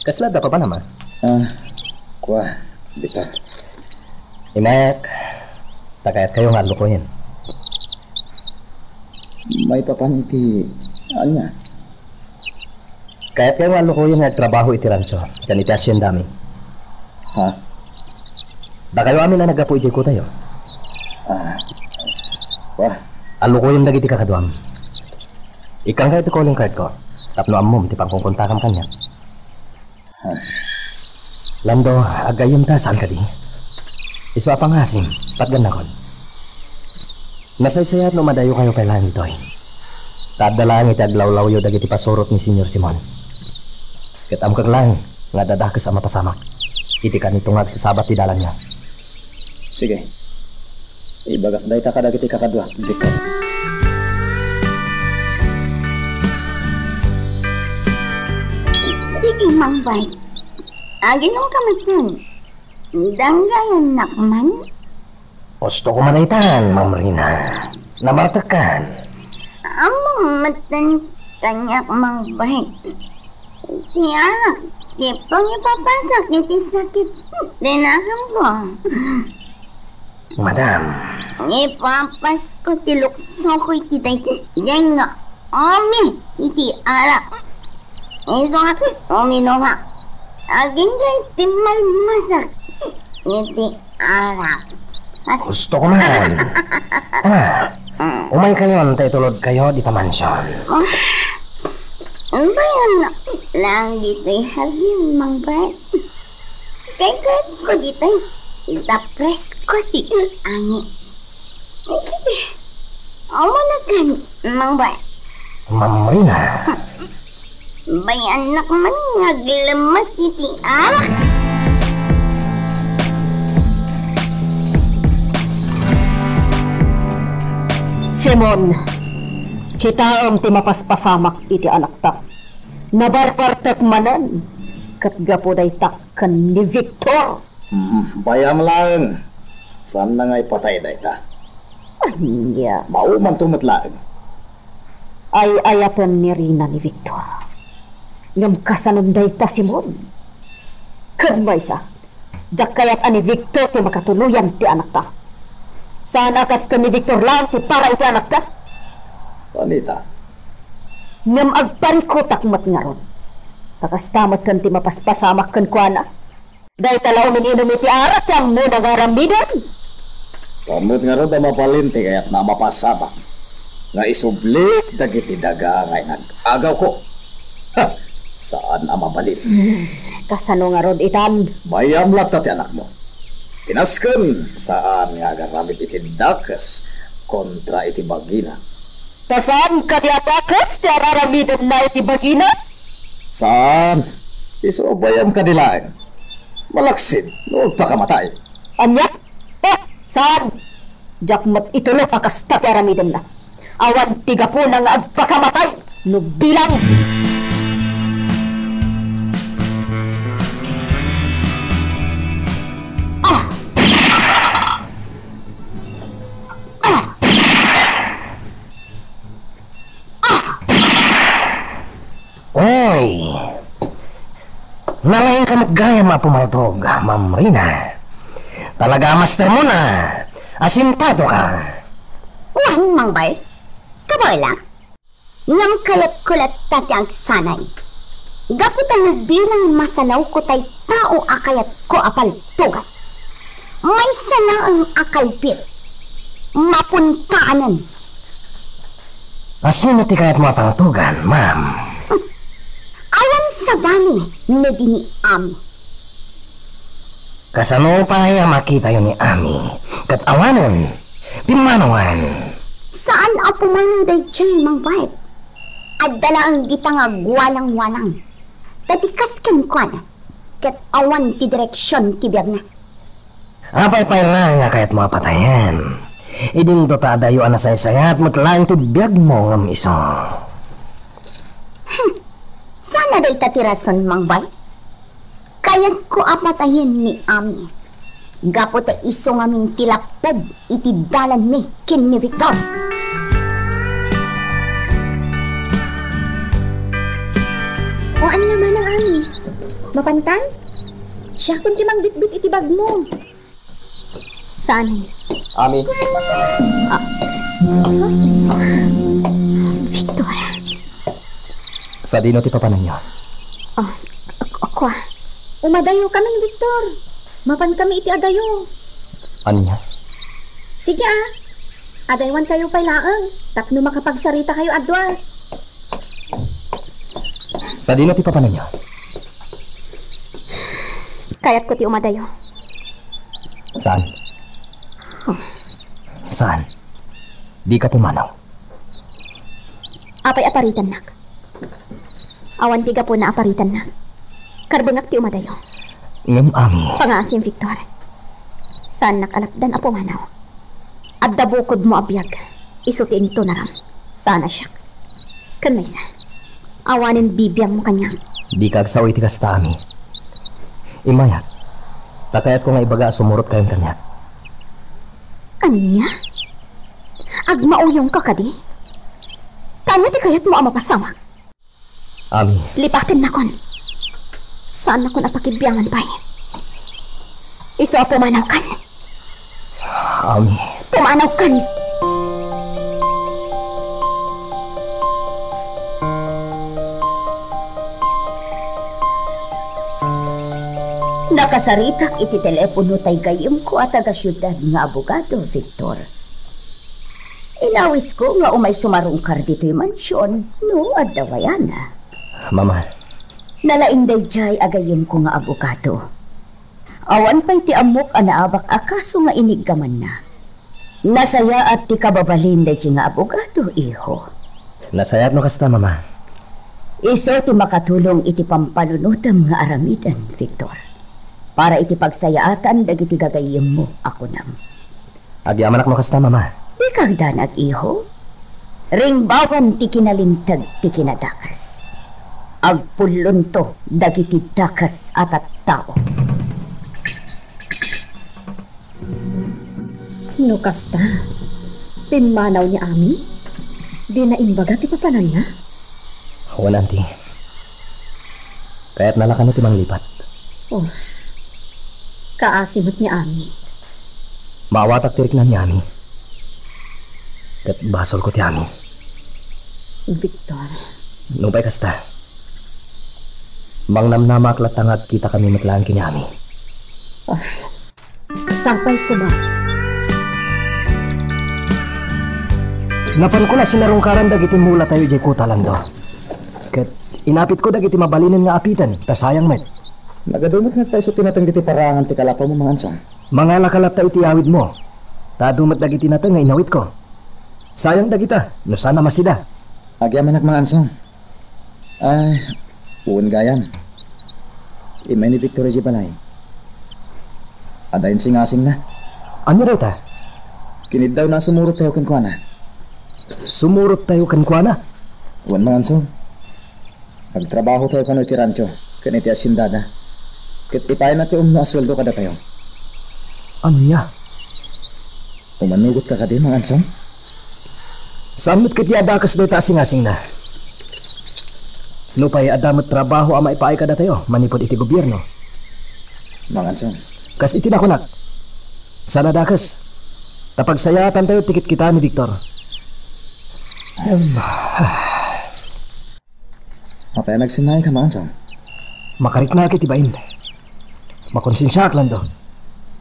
Kasla adda papanam? Ah, kua, Victor. Imayak, ta kayatkayo nga allukoyen. Maipapan iti ania? Kayatkayo nga allukoyen nga agtrabaho iti rancho ken iti haciendami. Ha? Dakayo amin a naggapu idiay kutayo. Ah, wa. Allukoyem dagiti kakaduam. Ikkankayo ti calling card ko tapno ammom ti pangkunkontakam kaniak. Ah. Lando, agayyem ta saan kadi? Isu a pangasim, patgannakon. Nasaysayaat no madayokayo pay laeng ditoy. Ta adda laeng iti aglawlawyo dagiti pasurot ni Señor Simon. Ket ammok laeng nga adda dakes a mapasamak iti kanito nga agsusabat ti dalanyo. Sige. Ibagak dayta kadagiti kakaduak, Victor. Ma'am Bart, aginom ka met. Danggayannak man? Gusto ko madaytan, Ma'am Rina. Nabartekkan. Ammom metten kaniak, Ma'am Bart. Ti arak ti pangipapasak iti sakit ti nakemko. Madam. Ipapasko ti luksoko iti daydiay nga umi iti arak. Isu nga uminomka, agingga ti malmasak iti arak. Gusto ko man. Tara, umaykayon ta itulodkayo dita mansion. Bayan lang ditoy hardin, Ma'am Bart. Kayatko ditoy, ipapresko ti angin. Sige, umuna kan, Ma'am Bart. Ma'am Rina. Bayannak man nga aglemmes iti arak. Simon, kitaem ti mapaspasamak iti anakta. Nabarbartek manen, ket gapu dayta ken ni Victor. Hmm, bayam laeng. Saanna nga ipatay dayta? Ania? Maumanto met laeng. Ay-ayaten ni Rina ni Victor. Ngem kasanon dayta, Simon? Ket maysa, diak kayat a ni Victor ti makatuloyan ti anakta. Saan a kas ken ni Victor laeng ti para iti anakta? Anita? Ngem agparikutak met ngarud. Ta kasta met ken ti mapaspasamak kenkuana. Dayta la umin-inum iti arak ti ammona nga aramiden. Saan met ngarud a mabalin ti kayatna a mapasamak nga isublik dagiti daga nga inag-agawko? Ha! Saan a mabalin. Hmm, kasano ngarud itan? Bayam latta ti anakmo. Ti nasken, saan nga agaramid iti dakes kontra iti bagina. Ta saan kadi a dakes ti araramidenna iti bagina? Saan. Isu a bayam kadi laeng. Malaksid no agpakamatay. Ania? Eh, saan? Diak met ituloy a kasta ti aramidenna. Awan ti gapuna nga agpakamatay no bilang. Ah! Ah! Ah! Oy! Nalaingka met gayam a pumaltog, Ma'am Rina. Talaga a master mo na. Asintado ka. Wen, Mangbal. Kabaela. Ngem kayatko latta ti agsanay. Gapu ta no bilang masanawko tay tao a kayatko a paltogan, maysa laeng a kalbit, mapuntaanen. Asino ti kayatmo a paltogan, ma'am? Awan sabali no di ni Ami. Kasano pay a makitayo ni Ami? Ket awanen, pimmanawan. Saan a pumanaw daydiay, Mangbal. Adda laeng dita nga agwalang-walang. Ta di kas kenkuana, ket awan ti direksion ti biagna. Apay pay laeng a kayatmo a patayen? Idinto ta adayo a nasaysayat met laeng ti biagmo ngem isu. Hmm. Saan a dayta ti rason, Mangbal? Kayatko a patayen ni Ami. Gapu ta isu ngamin ti laped iti dalanmi ken ni Victor. O ania manang, Ami? Mapantan? Siakon ti mangbitbit iti bagmo. Saan? Ami. Ah. Victor. Sadino ti papananyo? Ah, ak-, akua. Umadayo kami, Victor. Mapan kami iti adayo. Ania? Sige, ah. Adaywankayo pay laeng tapno makapagsarita kayo a dua. Sadino ti papananyo? Kayatko ti umadayo. Saan? Huh. Saan? Dika pumanaw. Apay a paritannak? Awan ti gapuna a paritannak. Karbengak ti umadayo. Ngem, Ami. Pangaasim, Victor. Saannak a lapdan a pumanaw. Adda bukodmo a biag. Isu ti intunaram. Saan a siak. Ken maysa. Awanen bibiangmo kaniak. Dika agsao iti kasta, Ami. Immayak, ta kayatko nga ibaga a sumurotkayon kaniak. Ania? Agmauyongka kadi? Ania ti kayatmo a mapasamak? Ami. Lipatennakon. Saannakon a pakibiangan pay. Isu a pumanawkan. Ami. Pumanawkan. Nakasaritak iti telepono tay gayyemko a taga-siudad nga abogado, Victor. Inawisko nga umay sumarungkar ditoy mansion no adda wayana. Mama. Nalaing daydiay a gayyemko nga abogado. Awan pay ti ammok a naabak a kaso nga iniggamanna. Nasayaat ti kababalin daydiay nga abogado, iho. Nasayaat no kasta, Mama. Isu ti makatulong iti pampanunotem nga aramiden, Victor, para iti pagsayaatan dagiti gagayyemmo a kunam. Agyamanak no kasta, Mama. Dika agdanag, iho. Ringbawan ti kinalinteg ti kinadakes. Agpullonto dagiti dakes a tattao. No kasta, pimmanaw ni Ami? Dina imbaga ti papananna? Wen, Auntie. Kayatna la kano ti manglipat. Oh, kaasi met ni Ami. Maawatak ti rikna ni Ami. Ket basolko ti Ami. Victor. Nupay kasta, mangnamnamaak latta nga agkitakami met laeng ken ni Ami. Ah, sapay koma. Napanko la sinarungkaran dagiti mulatayo idiay kuta, Lando. Ket inapitko dagiti mabalinen nga apiten, ta sayang met. Nagadu met nga agpaiso ti nateng ditoy paraangan ti kalapawmo, Mangang Ansong. Mangalaka latta iti awidmo, ta adu met dagiti nateng nga inawitko. Sayang dagita, no saan a masida. Agyamanak, Mangang Ansong. Ay, wen gayam. Immay ni Victor idiay balay. Adda insingasingna. Ania dayta? Kiniddawna a sumurottayo kenkuana. Sumurottayo kenkuana? Wen, Mangang Ansong. Agtrabahotayo kano iti rancho ken iti haciendada. Ket ipaayna ti umno a sueldo kadatayo. Ania? Umanugotka kadi, Mangang Ansong? Saan met ketdi a dakes dayta a singasingna. Nupay adda met trabaho a maipaay kadatayo manipud iti gobierno. Mangang Ansong. Kas iti nakunak, saan a dakes. Ta pagsayaatantayo ti kitkita ni Victor. Em. Apay a nagsennaayka, Mangang Ansong? Makariknaak iti bain. Makonsensiaak, Lando.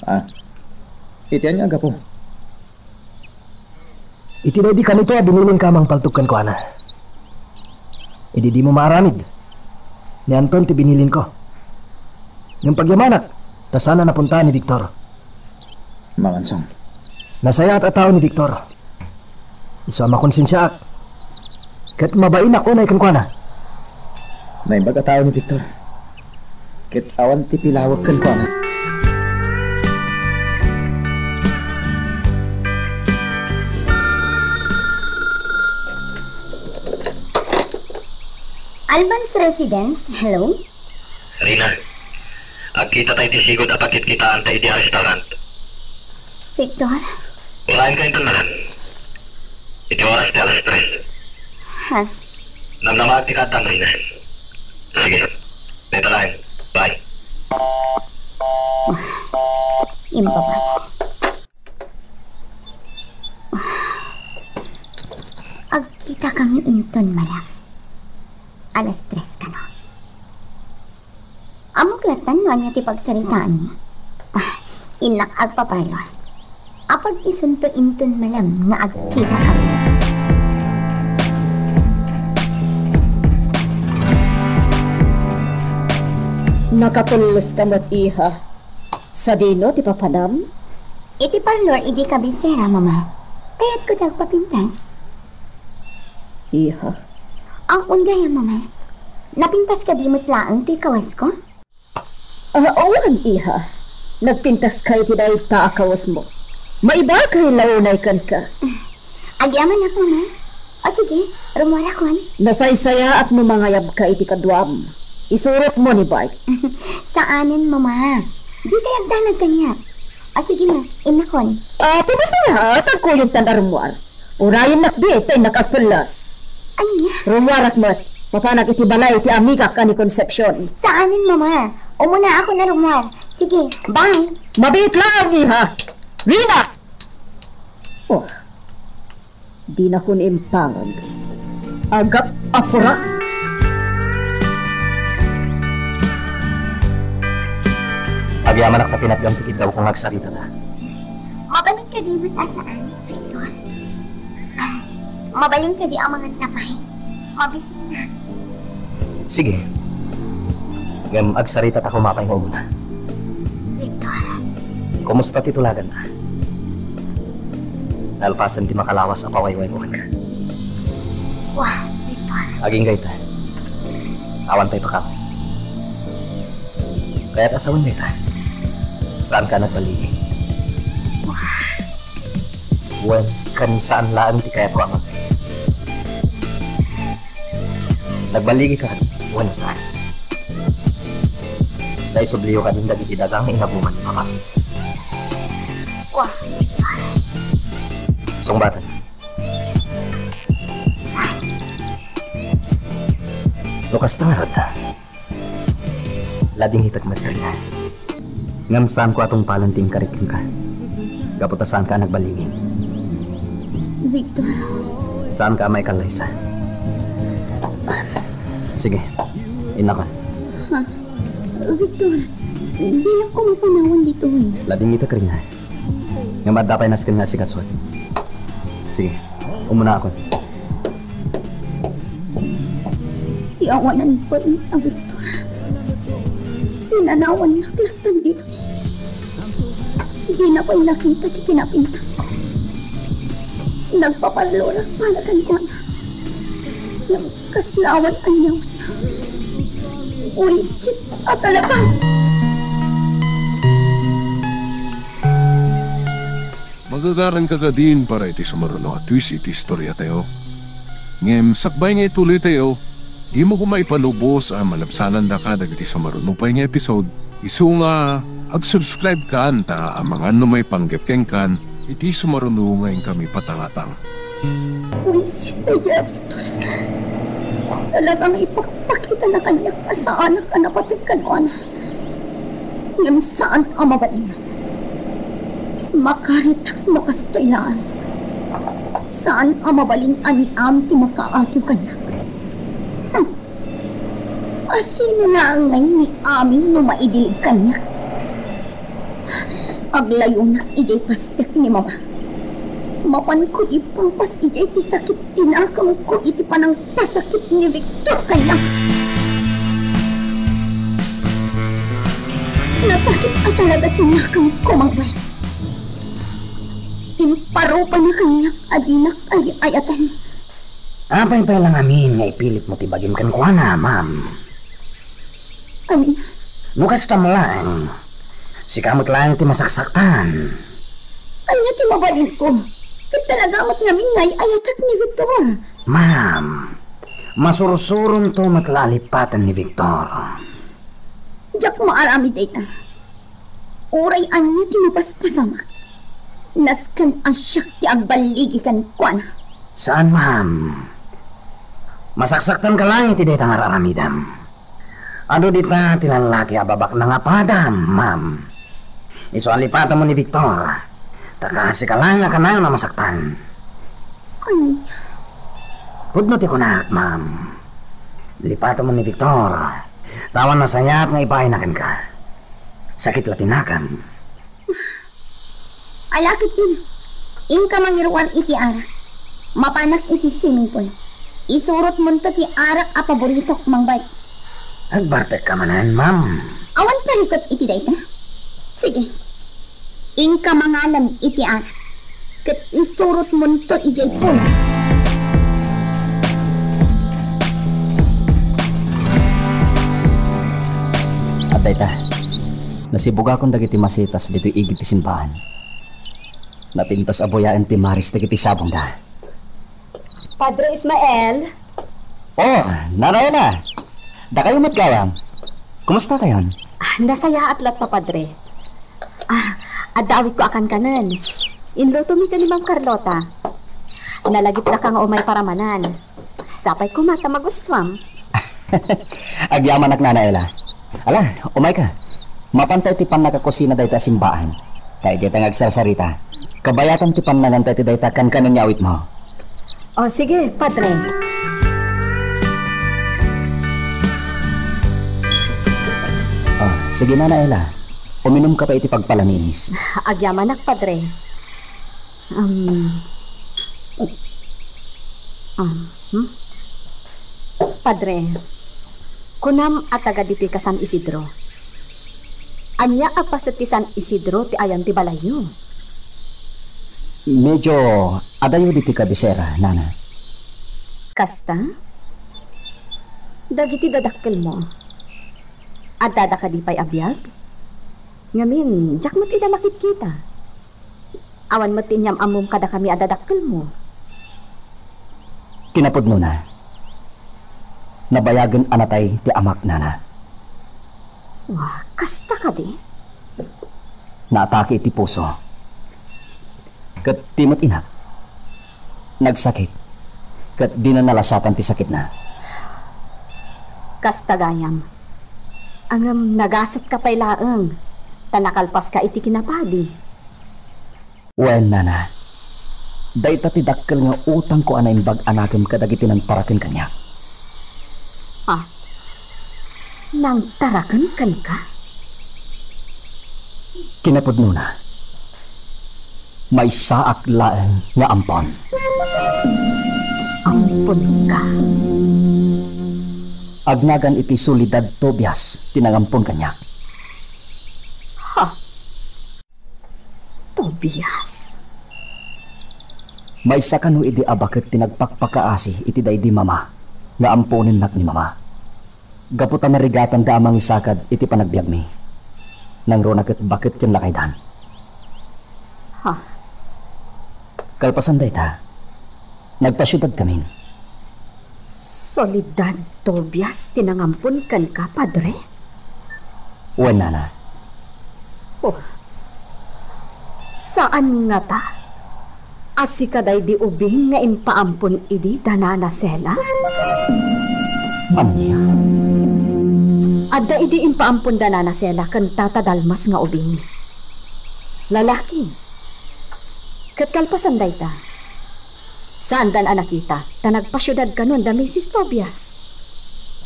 Ah. Iti ania a gapu? Iti daydi kanito a binilinka a mangpaltog kenkuana. Idi dimo maaramid, ni Anton ti binilinko. Ngem pagyamanak, ta saan a napunta ni Victor. Mangang Ansong. Nasayaat a tao ni Victor. Isu a makonsensiaak. Ket mabainak unay kenkuana. Naimbag a tao ni Victor. Ket awan ti pilawek kenkuana. Alman's Residence, hello? Rina, agkitata iti sigud a pakitkitaanta idiay restaurant. Victor? Ulaenka inton malam. Iti oras ti alas tres. Ha? Namnamaak ti kaaddam, Rina. Sige. Dayta laeng. Bye. Imbabay. Agkitakami inton malam. Alas tres kano. Ammok lattan no ania ti pagsaritaanmi. Ah, innak agpaparlor. Apag-isunto inton malam nga agkitakami. Nakapulloska met, iha. Sadino ti papanam? Iti parlor idiay kabisera, Mama. Kayatko ti agpapintas. Iha. Ang gayam, Mama. Napintas kadi met laeng toy kawasko? Ah, awan, iha. Nagpintaska iti dayta a kawasmo. Maibakay la unay kenka. Agyamanak, Mama. O sige, rumuarakon. Nasaysayaat no mangayabka iti kaduam. Isurotmo ni Bart. Saanen, Mama. Dikay agdanag kaniak. A, sige na, innakon. A, pumasta nga, tagkuyogtan a rummuar. Urayennak bi, ta innak agpellas. Ania? Rummuarak met. Mapanak iti balay ti amigak a ni Concepcion. Saanen, Mama. Umunaakon a rummuar. Sige, bye. Mabiit laeng, iha. Rina! Oh, dinakon impangag. Agap-apura. Agyamanak ta pinatgam ti kiddawko nga agsarita ta. Mabalin kadi met a saan, Victor? Mabalin kadi a mangan ta pay? Mabisinak. Sige. Ngem agsarita ta koma pay nga umuna. Victor. Kumusta ti tulaganna? Nalpasen ti makalawas a pawaywaykuanka. Wa, Victor. Agingga ita. Awan pay pakaammo. Kayat a sawen dayta. Saanka a nagballigi? Wa. Wen, ken saan laeng ti kayatko a mabalin. Nagballigika kadi wenno saan? Ta isubliyo kadin dagiti daga nga inabungan ni Papa. Kua. Sungbaten. Saan? No kasta ngarud, ladingitek met, Rina. Ngem saanko a tungpalen ti inkarik kenka. Gapu ta saanka a nagballigi. Victor. Saanka a maikallaysa. Sige, innakon. Ha? Victor, dinakon panawan ditoy. Ladingitek, Rina. Ngem adda pay nasken nga asikasuek. Sige, umunaakon. Ti awanan pay a Victor. Pinanawannak latta ditoy. Dina pay nakita ti kinapintas. Nagpaparlorak para kenkuana. Ngem kasla awan aniawanna. Buisit a talaga. Magagaranka kadin para iti sumaruno a twist iti istoriatayo. Ngem sakbay nga ituloytayo, dimo koma ipalubos a malabsanandaka dagiti sumaruno pay nga episode, isu nga ag-subscribe kan ta amangan no maipanggep kenkan iti sumaruno nga inkami patangatang. Buisit daydiay a Victor. Talaga nga ipakpakitana kaniak a saanak a napateg kenkuana. Ngem saan a mabalin. Makaritak no kastoy laeng. Saan a mabalin a ni Ami ti makaatiw kaniak. Hmm. A sino laeng ngay ni Ami no maidilig kaniak? Aglayonak idiay pastek ni Mama. Mapanko ipapas idiay ti sakit ti nakemko iti panangpasakit ni Victor kaniak. Nasakit a talaga ti nakemko, Mangbert. Imparupana kaniak a dinak ay-ayaten. Apay pay la ngamin nga ipilitmo ti bagim kenkuana, ma'am? Ania? No kasta met laeng, sika met laeng ti masaksaktan. Ania ti mabalinko? Ket talaga met ngamin nga ay-ayatek ni Victor. Ma'am, masursuronto met la a lipaten ni Victor. Diak maaramid dayta. Uray ania ti mapaspasamak, nasken a siak ti agballigi kenkuana. Saan, ma'am. Masaksaktanka laeng iti dayta nga ar-aramidem. Adu dita ti lallaki a babaknang a padam, ma'am. Isu a lipatemmo ni Victor, ta kasika laeng a kanayon a masaktan. Ania? Pudno ti kunak, ma'am. Lipatemmo ni Victor, ta awan nasayaat nga ibaayna kenka. Sakit la ti nakem. Ala ketdin, inka mangiruar iti arak. Mapanak iti swimming pool. Isurotmonto ti arak a paboritok, Mangbert. Agbartekka manen, ma'am. Awan parikut iti dayta. Sige. Inka mangalem iti arak. Ket isurotmonto idiay pool. Adda ita. Nasibugakon dagiti masitas ditoy igid ti simbahan. Napintas a buyaen ti maris dagiti sabongda. Padre Ismael? Oh, Nanay Ella. Dakayo met gayam. Kumusta kayon? Ah, nasayaat latta, Padre. Ah, adda awitko a kankanen. Inlutomi ken ni Ma'am Carlota. Nalagipdaka nga umay paramanan. Sapay koma ta magustuam. Agyamanak, Nana Ella. Ala, umayka. Mapanta iti pannakakusina dayta a simbaan. Ta idiayta nga agsarsarita, kabayatam ti pannanganta iti dayta a kankanen nga awitmo. O, sige, Padre. Ah, sige, Nana Ella. Uminumka pay iti pagpalaniis. Agyamanak, Padre. Um, um, hmm? Padre, kunam a taga ditoy ka San Isidro. Ania a paset ti San Isidro ti ayan ti balayyo? Medyo adayo ditoy kabisera, Nana. Kasta? Dagiti dadakkelmo, addada kadi pay a biag? Ngamin, diak met ida makitkita. Awan met ti inyam-ammom kadakami a dadakkelmo. Kinapudnona, nabayagen a natay ti amak, Nana. Wa, kasta kadi? Naatake iti puso. Ket ti met inak, nagsakit, ket dina nalasatan ti sakitna. Kasta gayam. Ngem nagasatka pay laeng, ta nakalpaska iti kinapadi. Wen, Nana, dayta ti dakkel nga utangko a naimbag a nakem kadagiti nangtaraken kaniak. Ah, nangtaraken kenka? Kinapudnona, maysaak laeng nga ampon. Amponka? Agnagan iti Soledad Tobias ti nangampon kaniak. Ha? Tobias? Maysa kano idi a baket ti nagpakpakaasi iti daydi mama nga amponennak ni mama. Gapu ta narigatanda a mangisakad iti panagbiagmi. Nangruna ket baket ken lakaydan. Ha? Kalpasan dayta, nagpasiudadkamin. Soledad Tobias ti nangampon kenka, Padre? Wen, Nana. Oh. Saan ngata a sika daydi ubing nga impaampon idi da Nana Sela? Ania? Adda idi impaampon da Nana Sela ken Tata Dalmas nga ubing. Lalaki. Ket kalpasan dayta, saandan a nakita, ta nagpasiudad kanon da Misis Tobias.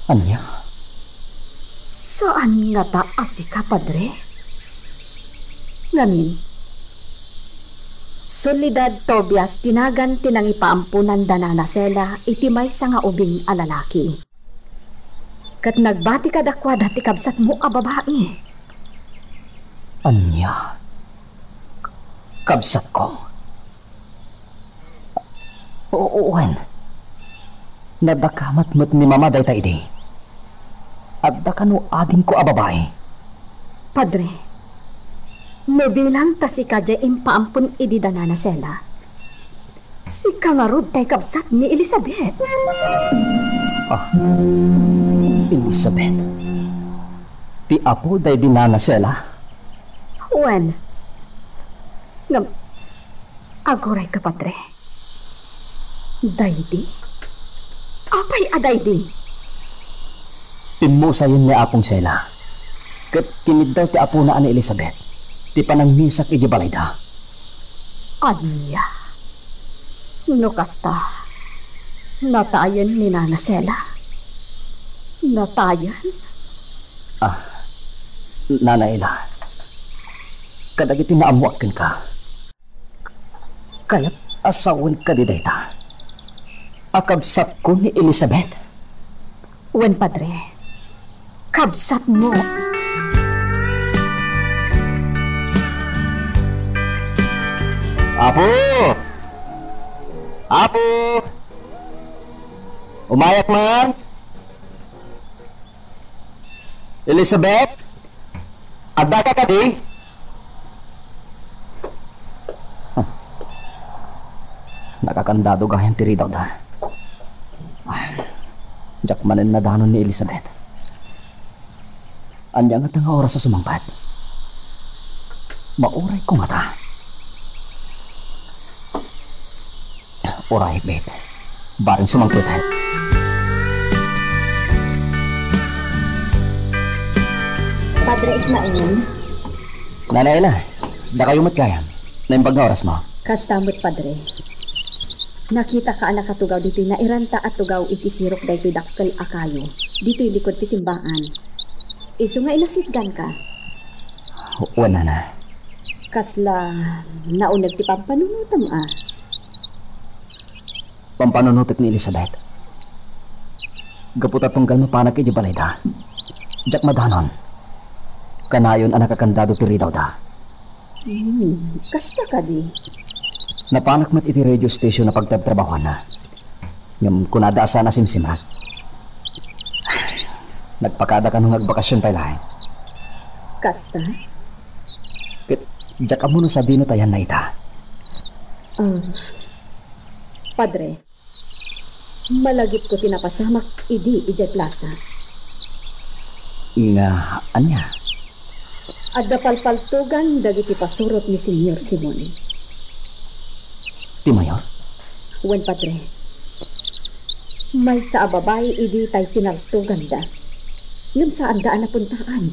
Ania? Saan ngata a sika, Padre? Ngamin, Soledad Tobias ti nagan ti nangipaamponan da Nana Sela iti maysa nga ubing a lalaki. Ket nagbati kadakuada ti kabsatmo a babai. Ania? Kabsatko? O-, o-, wen. Nadakamat met ni Mama dayta idi. Adda kano adingko a babai? Padre, no bilang ta sika diay impaampon idi da Nana Sela, sika ngarud tay kabsat ni Elizabeth. Ah, Elizabeth? Ti apo daydi Nana Sela? Wen. Ngem, aguray ka, Padre. Daydi? Apay a daydi? Pimmusayen ni Apong Sela, ket kiniddaw ti apona a ni Elizabeth ti panangmisak idiay balayda. Ania? No kasta, natayen ni Nana Sela? Natayen? Ah, Nana Ela, kadagiti naammoak kenka, kayat a sawen kadi dayta a kabsatko ni Elizabeth? Wen, Padre. Kabsatmo. Apo! Apo! Umayak man! Elizabeth? Addaka kadi? Huh. Nakakandado gayam ti ridawda. Ah, diak manen nadanon ni Elizabeth. Ania ngata nga oras a sumangpet? Mauray ko ngata. Uray, bet. Bareng sumangpet. Padre Ismael. Nanay Ella, dakayo met gayam. Naimbag nga orasmo. Kasta met, Padre. Nakitaka a nakatugaw ditoy nairanta a tugaw iti sirok daytoy dakkel a kayo, ditoy likod ti simbaan. Isu nga inasitganka. Wen, nana. Kasla nauneg ti pampanunotem a? Pampanunotek ni Elizabeth. Gapu ta tunggal mapanak idiay balayda, diak madanon. Kanayon a nakakandado ti ridawda. Hmm, kasta kadi? Napanak met iti radio station a pagtrabtrabahuanna. Ngem kunada a saan a simsimrek. Nagpakada kano nga agbakasion pay laeng. Kasta? Ket diak ammo no sadino ta ayanna ita. Ah, Padre, malagipko ti napasamak idi idiay plasa. Nga ania? Adda palpaltogan dagiti pasurot ni Señor Simon. Ti mayor? Wen, Padre. Maysa a babai idi tay pinaltoganda. Ngem saanda a napuntaan.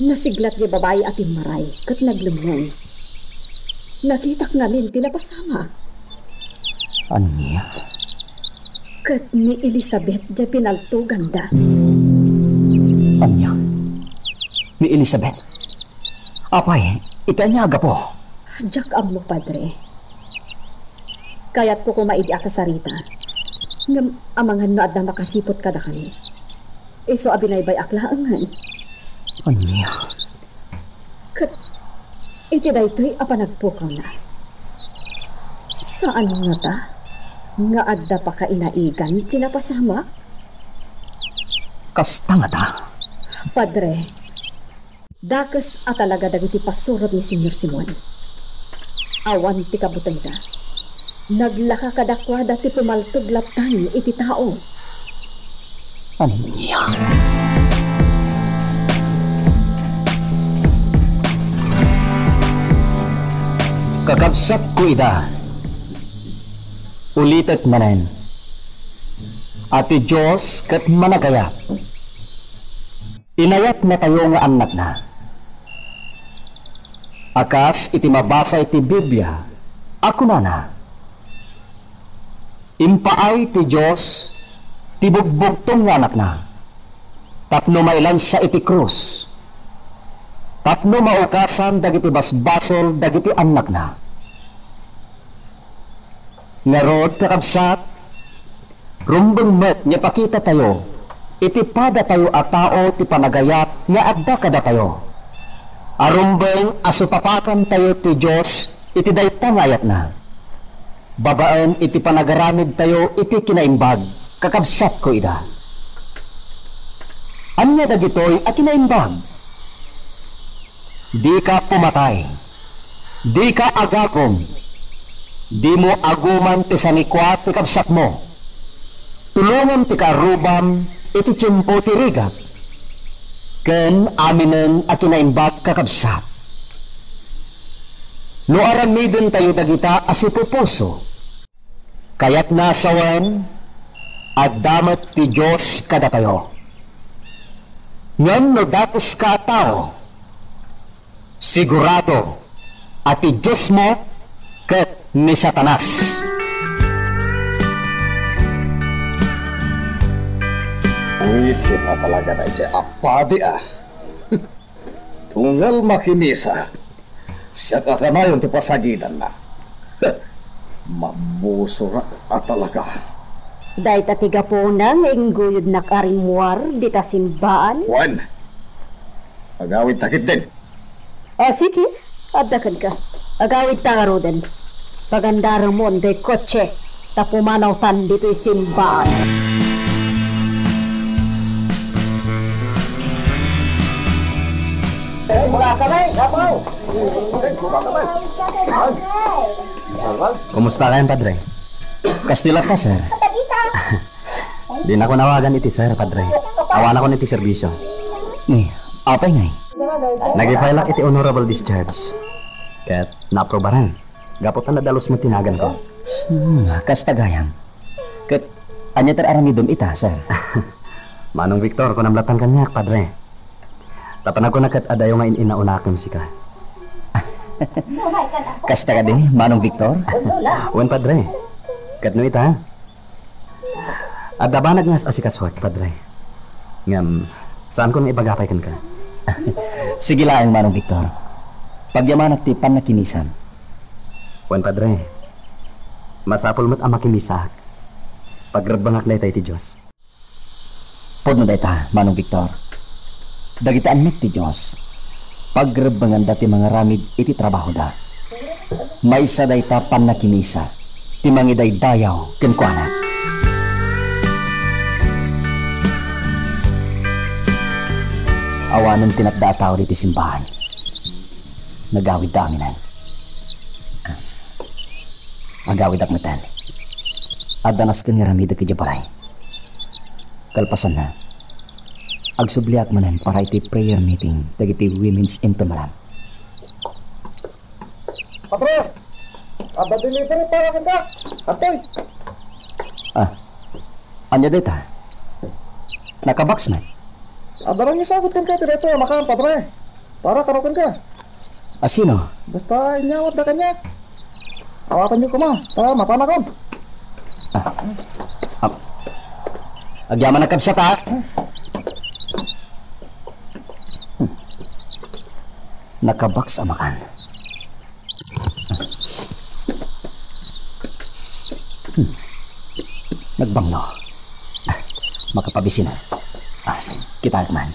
Nasiglat diay babai a timmaray ket naglemmeng. Nakitak ngamin ti napasamak. Ania? Ket ni Elizabeth diay pinaltoganda. Ania? Ni Elizabeth? Apay, iti ania a gapu? Diak ammo, Padre. Kayatko koma idi a kasarita. Ngem amangan no adda makasiput kadakami. Isu a binaybay-ak laengen. Ania? Ket iti daytoy a panagpukawna, saan ngata nga adda pakainaigan ti napasamak? Kasta ngata? Padre, dakes a talaga dagiti pasurot ni Señor Simon. Awan ti kabutengda. Naglaka kadakuada ti pumaltog lattan iti tao. Ania? Kakabsatko ida, ulitek manen a ti Dios ket managayat. Inayatnatayo nga annakna. A kas iti mabasa iti Biblia a kunana, "Impaay ti Dios ti bugbugtong nga Anakna tapno mailansa iti krus, tapno maukasan dagiti basbasol dagiti annakna." Ngarud, kakabsat, rumbeng met nga ipakitatayo iti padatayo a tao ti panagayat nga adda kadatayo. A rumbeng a supapakantayo ti Dios iti dayta nga ayatna, babaen iti panagaramidtayo iti kinaimbag, kakabsatko ida. Ania dagitoy a kinaimbag? Dika pumatay. Dika agagum. Dimo aguman ti sanikua ti kabsatmo. Tulongam ti kaarrubam iti tiempo ti rigat. Ken aminen a kinaimbag, kakabsat. No aramidentayo dagita a sipupuso, kayatna a sawen, adda met ti Dios kadatayo. Ngem no dakeska a tao, sigurado a ti Diosmo ket ni Satanas. Buisit a talaga daydiay a padi a. Tunggal makimisa, siak a kanayon ti pasagidanna. Mabusor a talaga. Dayta ti gapuna nga ingguyodnak a rimmuar dita simbaan. Wen, agawidta ketdin. Ah, sige, adda kenka. Agawidta ngaruden. Pagandaremon daytoy kotse ta pumanawtan ditoy simbaan. Kumusta kayan, Padre? Kasta latta, sir. Dinakon awagan iti sir, Padre. Awanakon iti serbisio. Ni, apay ngay? Nag-file-ak iti honorable discharge. Ket naaprubaran. Gapu ta nadalus met ti naganko. Hmm, kasta gayam. Ket ania ti aramidem ita, sir? Manong Victor, kunam latta kaniak, Padre. Ta panagkuna ket adayo nga in-innauna ken sika. Kasta kadi, Manong Victor? Wen, Padre. Ket no ita, adda banag nga as-asikasuak, Padre. Ngem, saanko nga ibaga pay kenka. Sige laeng, Manong Victor. Pagyamanak ti pannakimisan. Wen, Padre. Masapul met a makimisaak. Pagrebbengak dayta iti Dios. Pudno dayta, Manong Victor. Dagiti anneg ti Dios, pagrebbenganda ti mangaramid iti trabahoda. Maysa dayta pannakimisa ti mangidaydayaw kenkuana. Awanen ti natda a tao ditoy simbahan. Nagawidda aminen. Agawidak metten. Adda nasken nga aramidek idiay balay. Kalpasanna, agsubliak manen para iti prayer meeting dagiti Women's Intimalan. Padre, adda delivery para kenka. Adtoy. Ah, ania dayta? Nakabox man. Adda lang isagut kenka ti daytoy a makan, Padre. Para kano kenka. A sino? Basta inyawatda kaniak. Awatanyo koma, ta mapanakon. Ah. Ah. Agyaman a kabsat, ah. Hmm. Nakabox a makan. Hmm. Nagbanglo. Ah, makapabisina. Ah, kitaek man.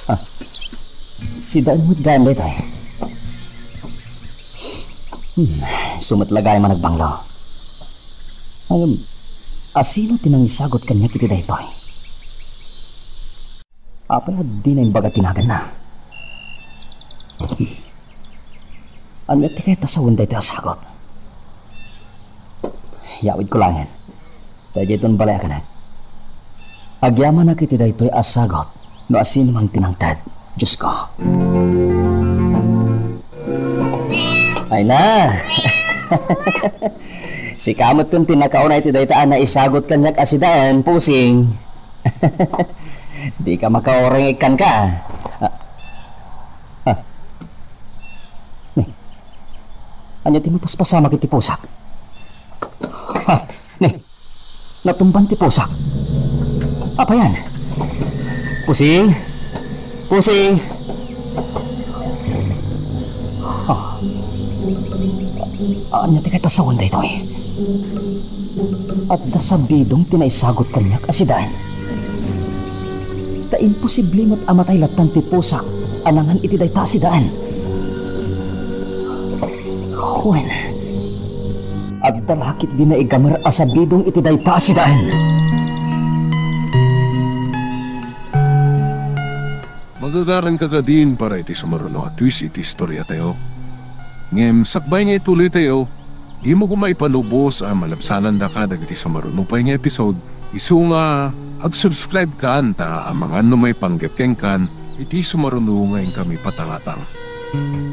Ah, sidaen met gayam daytoy. Hmm, isu met la gayam a nagbanglo. Ngem, a sino ti nangisagut kaniak iti daytoy? Apay a dina imbaga ti naganna? Ania ti kayat a sawen daytoy a sagut? Yawidko laengen. Ta idiayton balay a kanak. Agyamanak iti daytoy a sagut no asino man ti nangted, Diosko. Ay na! Sika metten ti nakauna iti dayta a naisagut kaniak a sidaen, Pusing. Dika makaureng ikkanka. Ah. Ah. Ni, ania ti mapaspasamak iti pusak? Ha, ni, natumban ti pusak. Apayan? Pusing? Pusing? Ah. Ania ti kayat a sawen daytoy? Adda sabidong ti naisagut kaniak a sidaen. Ta imposible met a matay lattan ti pusak a nangan iti dayta a sidaen. Wen, adda la ketdi naigamer a sabidong iti dayta a sidaen. Magagaranka kadin para iti sumaruno a twist iti istoriatayo. Ngem sakbay nga ituloytayo, dimo koma ipalubos a malabsanandaka dagiti sumaruno pay nga episode, isu nga ag-subscribe kan ta amangan no maipanggep kenkan iti sumaruno nga inkami patangatang.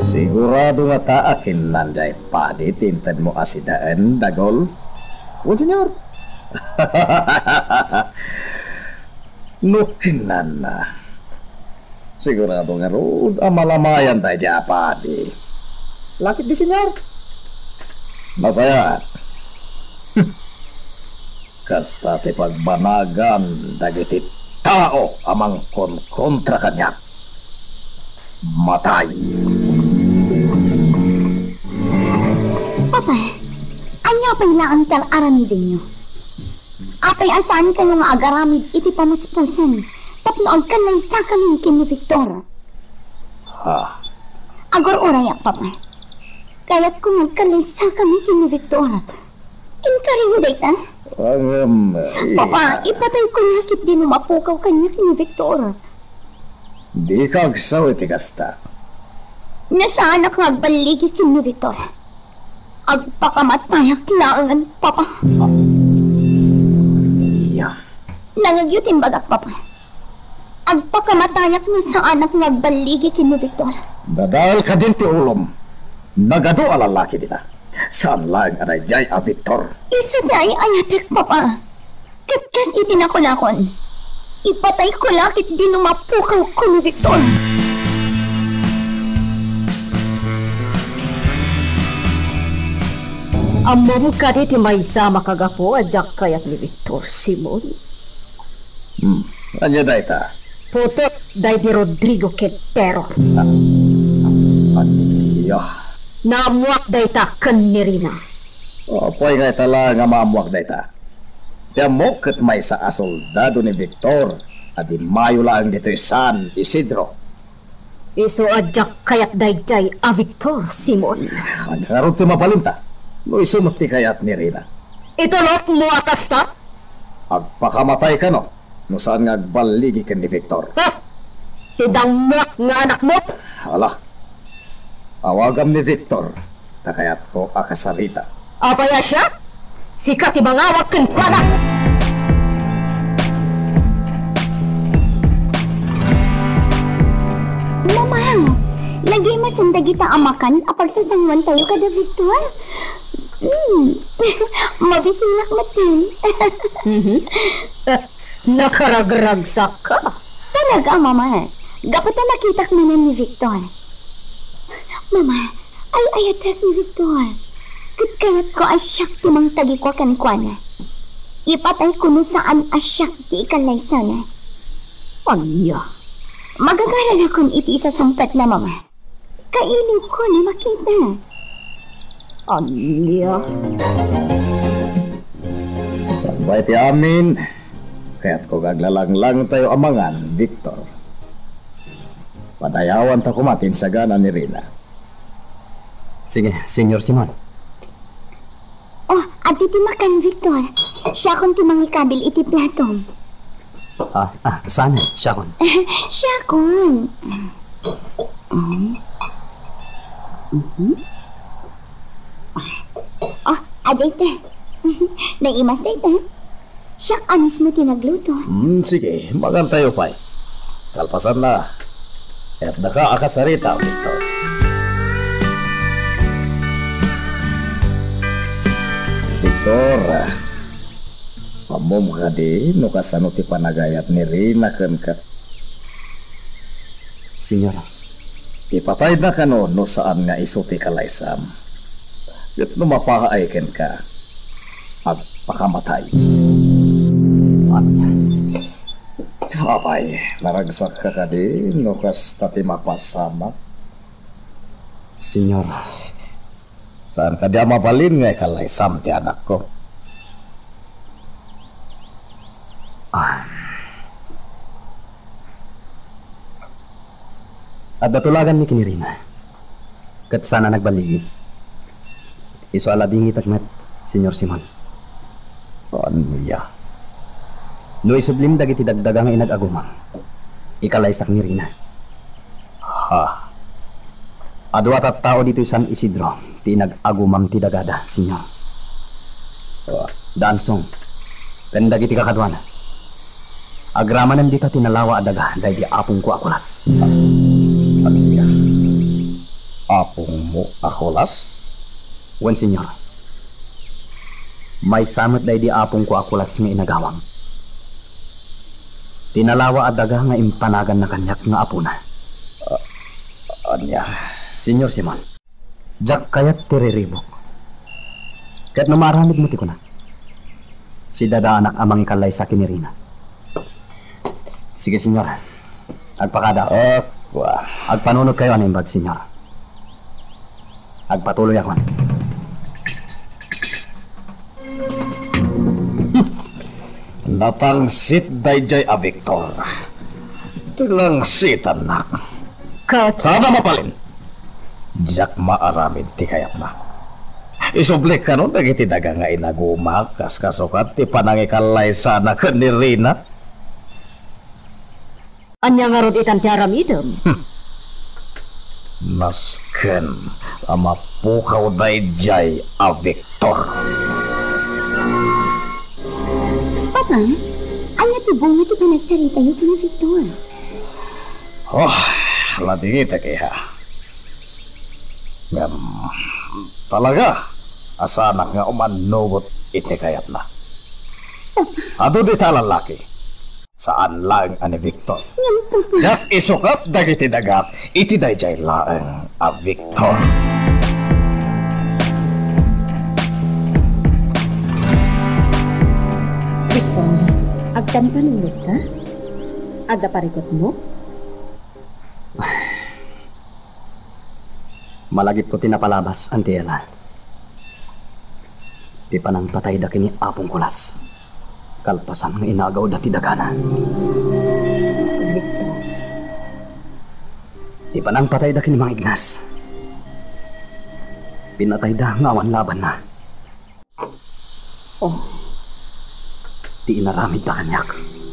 Sigurado ngata a kinnanday padi ti intedmo a sidaen, Dagol? Wen, Señor. No kinnanna, sigurado ngarud a malamayan daydiay a padi. La ketdi, Señor. Nasayaat. Kasta ti pagbanagan dagiti tao a mangkonkontra kaniak. Matay. Papa, ania pay laeng ti ar-aramidenyo? Apay a saankayo nga agaramid iti pamuspusen tapno agkallaysakamin ken ni Victor? Ha? Agur-urayak, Papa. Kayatko nga agkallaysakami ken ni Victor. Inkariyo dayta? Ngem, Papa, ipatay ko na ketdi no mapukaw kaniak ni Victor. Dika agsaw iti kasta. Nasaanak nga agballigi ken ni Victor. Agpakamatayak laengen, Papa. Iya. Nangegyo ti imbagak, Papa. Agpakamatayak no saanak nga agballigi ken ni Victor. Dadael kadin ti ulom. Nagadu a lalaki dita. Saan laeng a daydiay a Victor. Isu ti ay-ayatek, Papa. Ket kas iti nakunakon, ipatayko la ketdi no mapukawko ni Victor. Ammom kadi ti maysa a makagapu a diak kayat ni Victor, Simon? Hmm, ania dayta? Putek daydi Rodrigo ket Terror. Ah, ania? Naammoak dayta ken ni Rina. Apay nga ita laeng a maammoak dayta? Ti ammok ket maysa a soldado ni Victor a dimmayo laeng ditoy San Isidro. Isu a diak kayat daydiay a Victor, Simon. Ania ngarud ti mabalinta no isu met ti kayat ni Rina? Itulokmo a kasta? Agpakamatay kano no saan nga agballigi ken ni Victor. Ha? Ti dangngak nga anakmo? Ala, awagam ni Victor, ta kayatko a kasarita. Apay a siak? Sika ti mangawag kenkuana. Mama, nagimasen dagita a makan a pagsasanguantayo kada Victor. Mm. Mabisinak met din. Mhm. Nakaragragsakka. Talaga, Mama. Gapu ta makitak manen ni Victor. Mama, ay-ayatek ni Victor. Ket kayatko a siak ti mangtagikua kenkuana. Ipatayko no saan a siak ti ikallaysana. Ania? Magagaranakon iti isasungpetna, Mama. Kailiwko ni makita. Ania? Sakbay ti amin, kayatko nga aglalanglangtayo a mangan, Victor. Padayawanta koma ti insagana ni Rina. Sige, Señor Simon. Oh, adda ti makan, Victor. Siakon ti mangikabil iti platom. Ah, ah, saan? Siakon. Siakon. Mm. Mhm. Oh, adda ita. Naimas dayta. Siak a mismo ti nagluto. Hmm, sige, mangantayo pay. Kalpasanna, kayatdaka a kasarita, Victor. Victor, ammom kadi no kasano ti panagayat ni Rina kenka? Señor, ipatayna kano no saan nga isu ti kalaysam? Ket no mapaay kenka, agpakamatay. Apay, naragsakka kadi no kasta ti mapasamak? Señor. Saan kadi a mabalin nga ikalaysam ti anakko? Ah. Adda tulaganmi ken ni Rina. Ket saan a nagballigi. Isu a labingitek met, Señor Simon. Ania? No isublim dagiti dagdaga nga inag-agumam, ikalaysak ni Rina. Ha? Adu a tattao ditoy San Isidro ti inag-agumam ti dagada, Señor. Ah. Dansong, ken dagiti kakaduana. Agramanen dita ti nalawa a daga daydi apongko a Colas. Ania? Apongmo a Colas? Wen, Señor. Maysa met daydi apongko a Colas nga inagawam. Ti nalawa a daga nga impanaganna kaniak nga apona. Ah, ania? Señor Simon. Diak kayat ti riribuk. Ket no maaramidmo ti kunak, sidadaanak a mangikalaysa ken ni Rina. Sige, Señor. Agpakada. Akua. Agpanunotkayo a naimbag, Señor. Agpatuloyakon. Natangsit daydiay a Victor. Ti langsitannak. Ket saan a mabalin? Diak maaramid ti kayatna. Isublik kano dagiti daga nga inagumak, kas kasukat ti panangikalaysana ken ni Rina? Ania ngarud itan ti aramidem? Hmm. Nasken a mapukaw daydiay a Victor. Papa, ania Ti bunga ti panagsaritayo ken ni Victor. Oh, nadingitek, iha. Ngem, talaga a saanak nga umannugot iti kayatna. Adu dita a lallaki. Saan laeng a ni Victor. Ngem, Papa. Diak isukat dagiti dagak iti daydiay laeng a Victor. Victor, agpampanunotka? Adda parikutmo? Malagipko ti napalabas, Auntie Ella. Ti panangpatayda ken ni Apong Kulas, kalpasan nga inagawda ti dagana. Victor. Ti panangpatayda ken ni Mang Ignas, pinatayda nga awan labanna. Oh. Ti inaramidda kaniak,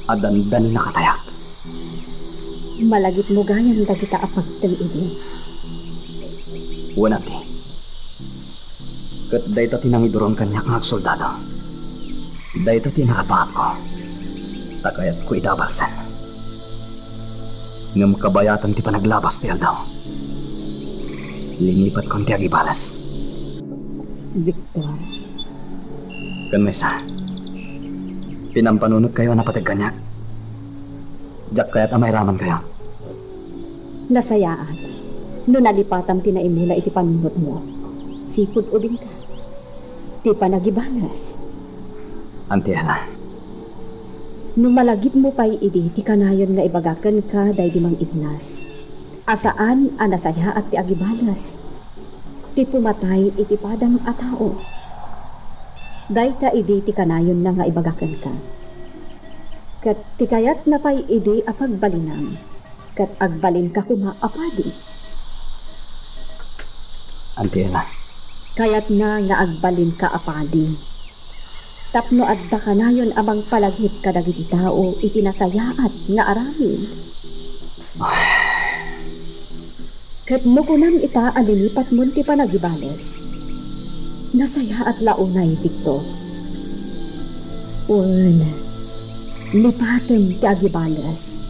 adda dandanin a katayak. Malagipmo gayam dagita a pagteng idi. Wen, Auntie. Ket dayta ti nangiduron kaniak nga agsoldado. Dayta ti nakapaapko. Ta kayatko iti abalsen. Ngem kabayatan ti panaglabas ti aldaw, linipatkon ti agibales. Victor. Ken maysa, pinampanunotkayo a napateg kaniak. Diak kayat a mairamankayo. Nasayaat no nalipatam ti naimula iti panunotmo. Sipud ubingka. Ti panagibales. Auntie Ella. No malagipmo pay idi ti kanayon nga ibaga kenka daydi Mang Ignas a saan a nasayaat ti agibales ti pumatay iti padam a tao. Dayta idi ti kanayonna nga ibaga kenka. Ket ti kayatna pay idi a pagbalinam, ket agbalinka koma a padi. Auntie Ella. Kayatna nga agbalinka a padi. Tapno adda kanayon a mangpalagip kadagiti tao iti nasayaat nga aramid. Ket no kunam ita a linipatmon ti panagibales, nasayaat la unay, Victor. Wen, lipatem ti agibales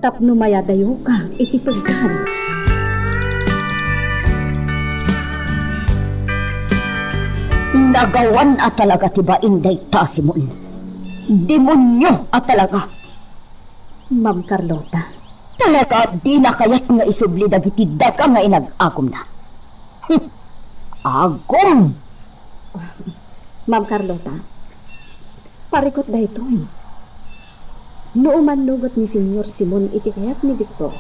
tapno mayadayoka iti pegdan. Nagawan a talaga ti bain dayta, Simon. Demonio a talaga. Ma'am Carlota. Talaga a dina kayat nga isubli dagiti daga nga inag-agumna. Hmm. Agum! Ma'am Carlota, parikut daytoy. No umannugot ni Señor Simon iti kayat ni Victor,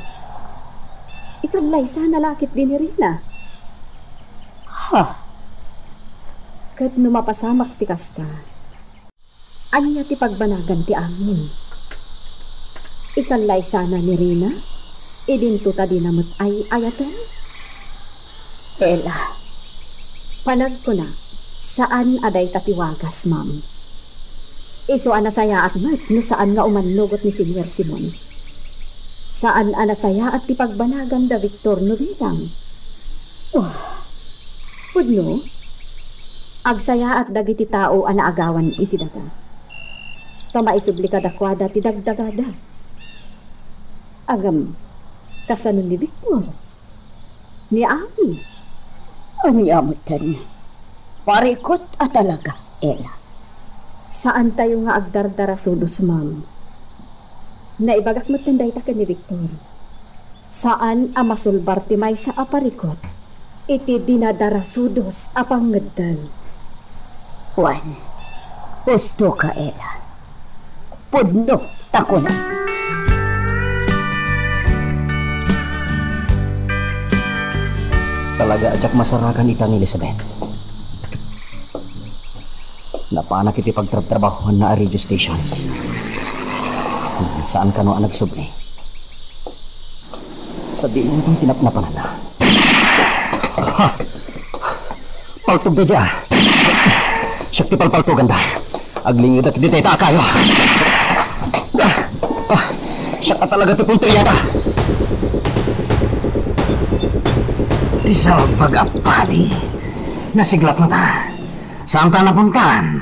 ikallaysana la ketdi ni Rina. Ha? Ket no mapasamak ti kasta, ania ti pagbanagan ti amin? Ikallaysana ni Rina, idinto ta dina met ay-ayaten? Ella, panagkunak, saan a dayta ti wagas, ma'am. Isu a nasayaat met no saan nga umannugot ni Señor Simon. Saan a nasayaat ti pagbanagan da Victor no bilang. Wah, pudno, agsayaat dagiti tao a naagawan iti daga. Ta maisubli kadakuada ti dagdagada. Ngem, kasano ni Victor? Ni Ami? Ania metten? Parikut a talaga, Ella. Saantayo nga agdardarasudos, ma'am. Naibagak metten dayta ken ni Victor. Saan a masulbar ti maysa a parikut iti dinadarasudos a pangngeddeng. Wen, husto ka, Ella. Pudno ta kuna. Talaga a diak masarakan ita ni Elizabeth. Napanak iti pagtrabtrabahoanna a radio station. Saan kano a nagsubli. Sadino ti napnapananna? Ha! Paltog daydiay, a. Siak ti palpaltoganda. Aglingedak ditoy ta akayo. Ah! Ah! Siak a talaga ti puntriada. Ti salbag a padi. Nasiglat mo ta. Saan ta napuntahan?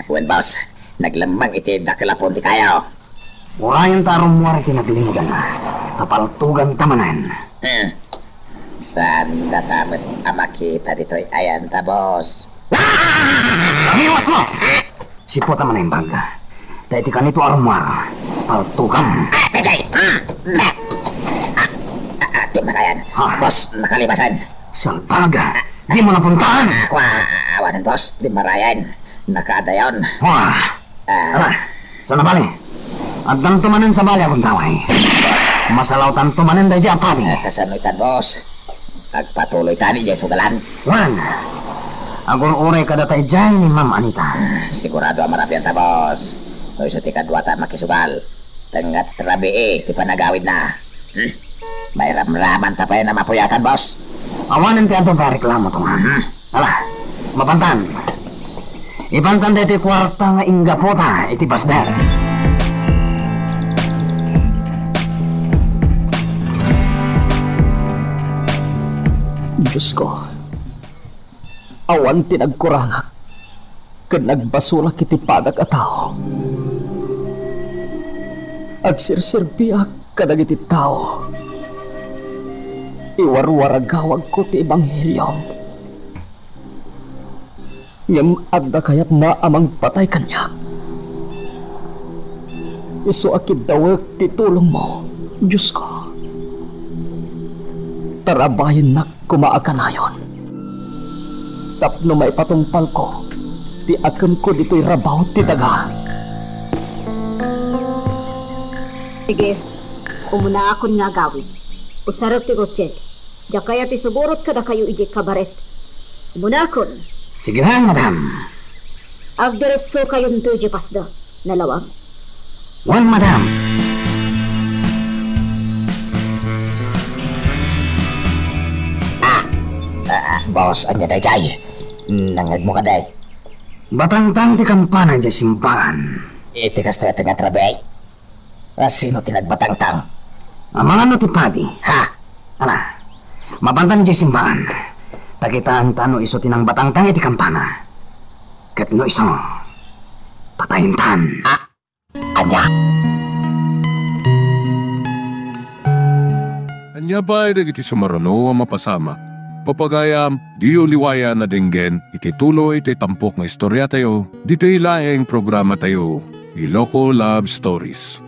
Wen, boss. Naglemmeng iti dakel a pon ti kayo. Urayenta a rummuar iti naglimudan. Tapaltuganta manen. Hmm. Saan data met a makita ditoy ayanta, boss? Kamiwat mo! Sipota man naimbag. Ta iti kanito a rummuar, paltugam. Ah, Jay! Ah! Ah! Ah, ah, ah, di marayan. Ha? Boss, nakalipasan. Salbaga! Di mo napuntahan! Ah, kua, awanen, boss. Di marayan. Nakaadayon. Wah! Ah. Ala, saan na bali? Addanto manen sa bali a gundaway. Boss. Masalawtanto manen daydi a padi. Ah, kasano itan, boss? Agpatuloy tani jay sugalan. Wen, agur-uray kadata idiay ni Ma'am Anita. Hmm, sigurado a marabian ta, boss. No isu ti kaduata a makisugal, tengnga rabii ti panagawidna. Hmm. Mairamraman ta pay a mapuyatan, boss. Awanen ti adu a reklamo, Tongan. Hmm. Ala, mapantan. Ipantan daytoy kuarta nga inggapota iti pasdek. Diosko, awan ti nagkurangak ken nagbasolak iti padagak a tao. Agserserbiak kadagiti tao. Iwarwaragawagko ti ebanghelio. Ngem adda kayatna a mangpatay kaniak. Isu a kiddawek ti tulongmo, Diosko. Tarabayennak koma a kanayon tapno maipatungpalko ti akemko ditoy rabaw ti daga. Sige, umunakon nga agawid. Usarek ti kotsek. Diak kayat isuburot kadakayo idiay kabaret. Umunakon. Sige lang, madam. Agdiretsokayonto idiay pasda. Nalawag. Wen, madam. Ah, ah, ah, boss, ania daydiay? Nangngegmo kadi? Batangtang ti kampana idiay simbagan. Iti kastoy a tengnga rabii? A sino ti nagbatangtang? Amangan no ti padi. Ha? Ala, mapantan idiay simbagan. Ta kitaenta no isu ti nangbatangtang iti kampana. Ket no isu, patayentan. Ah, ania? Ania pay dagiti sumaruno a mapasamak? Papagayam, diyo liwayan a denggen iti tuloy ti tampok nga istoriatayo, ditoy laeng programatayo, Iloko Love Stories.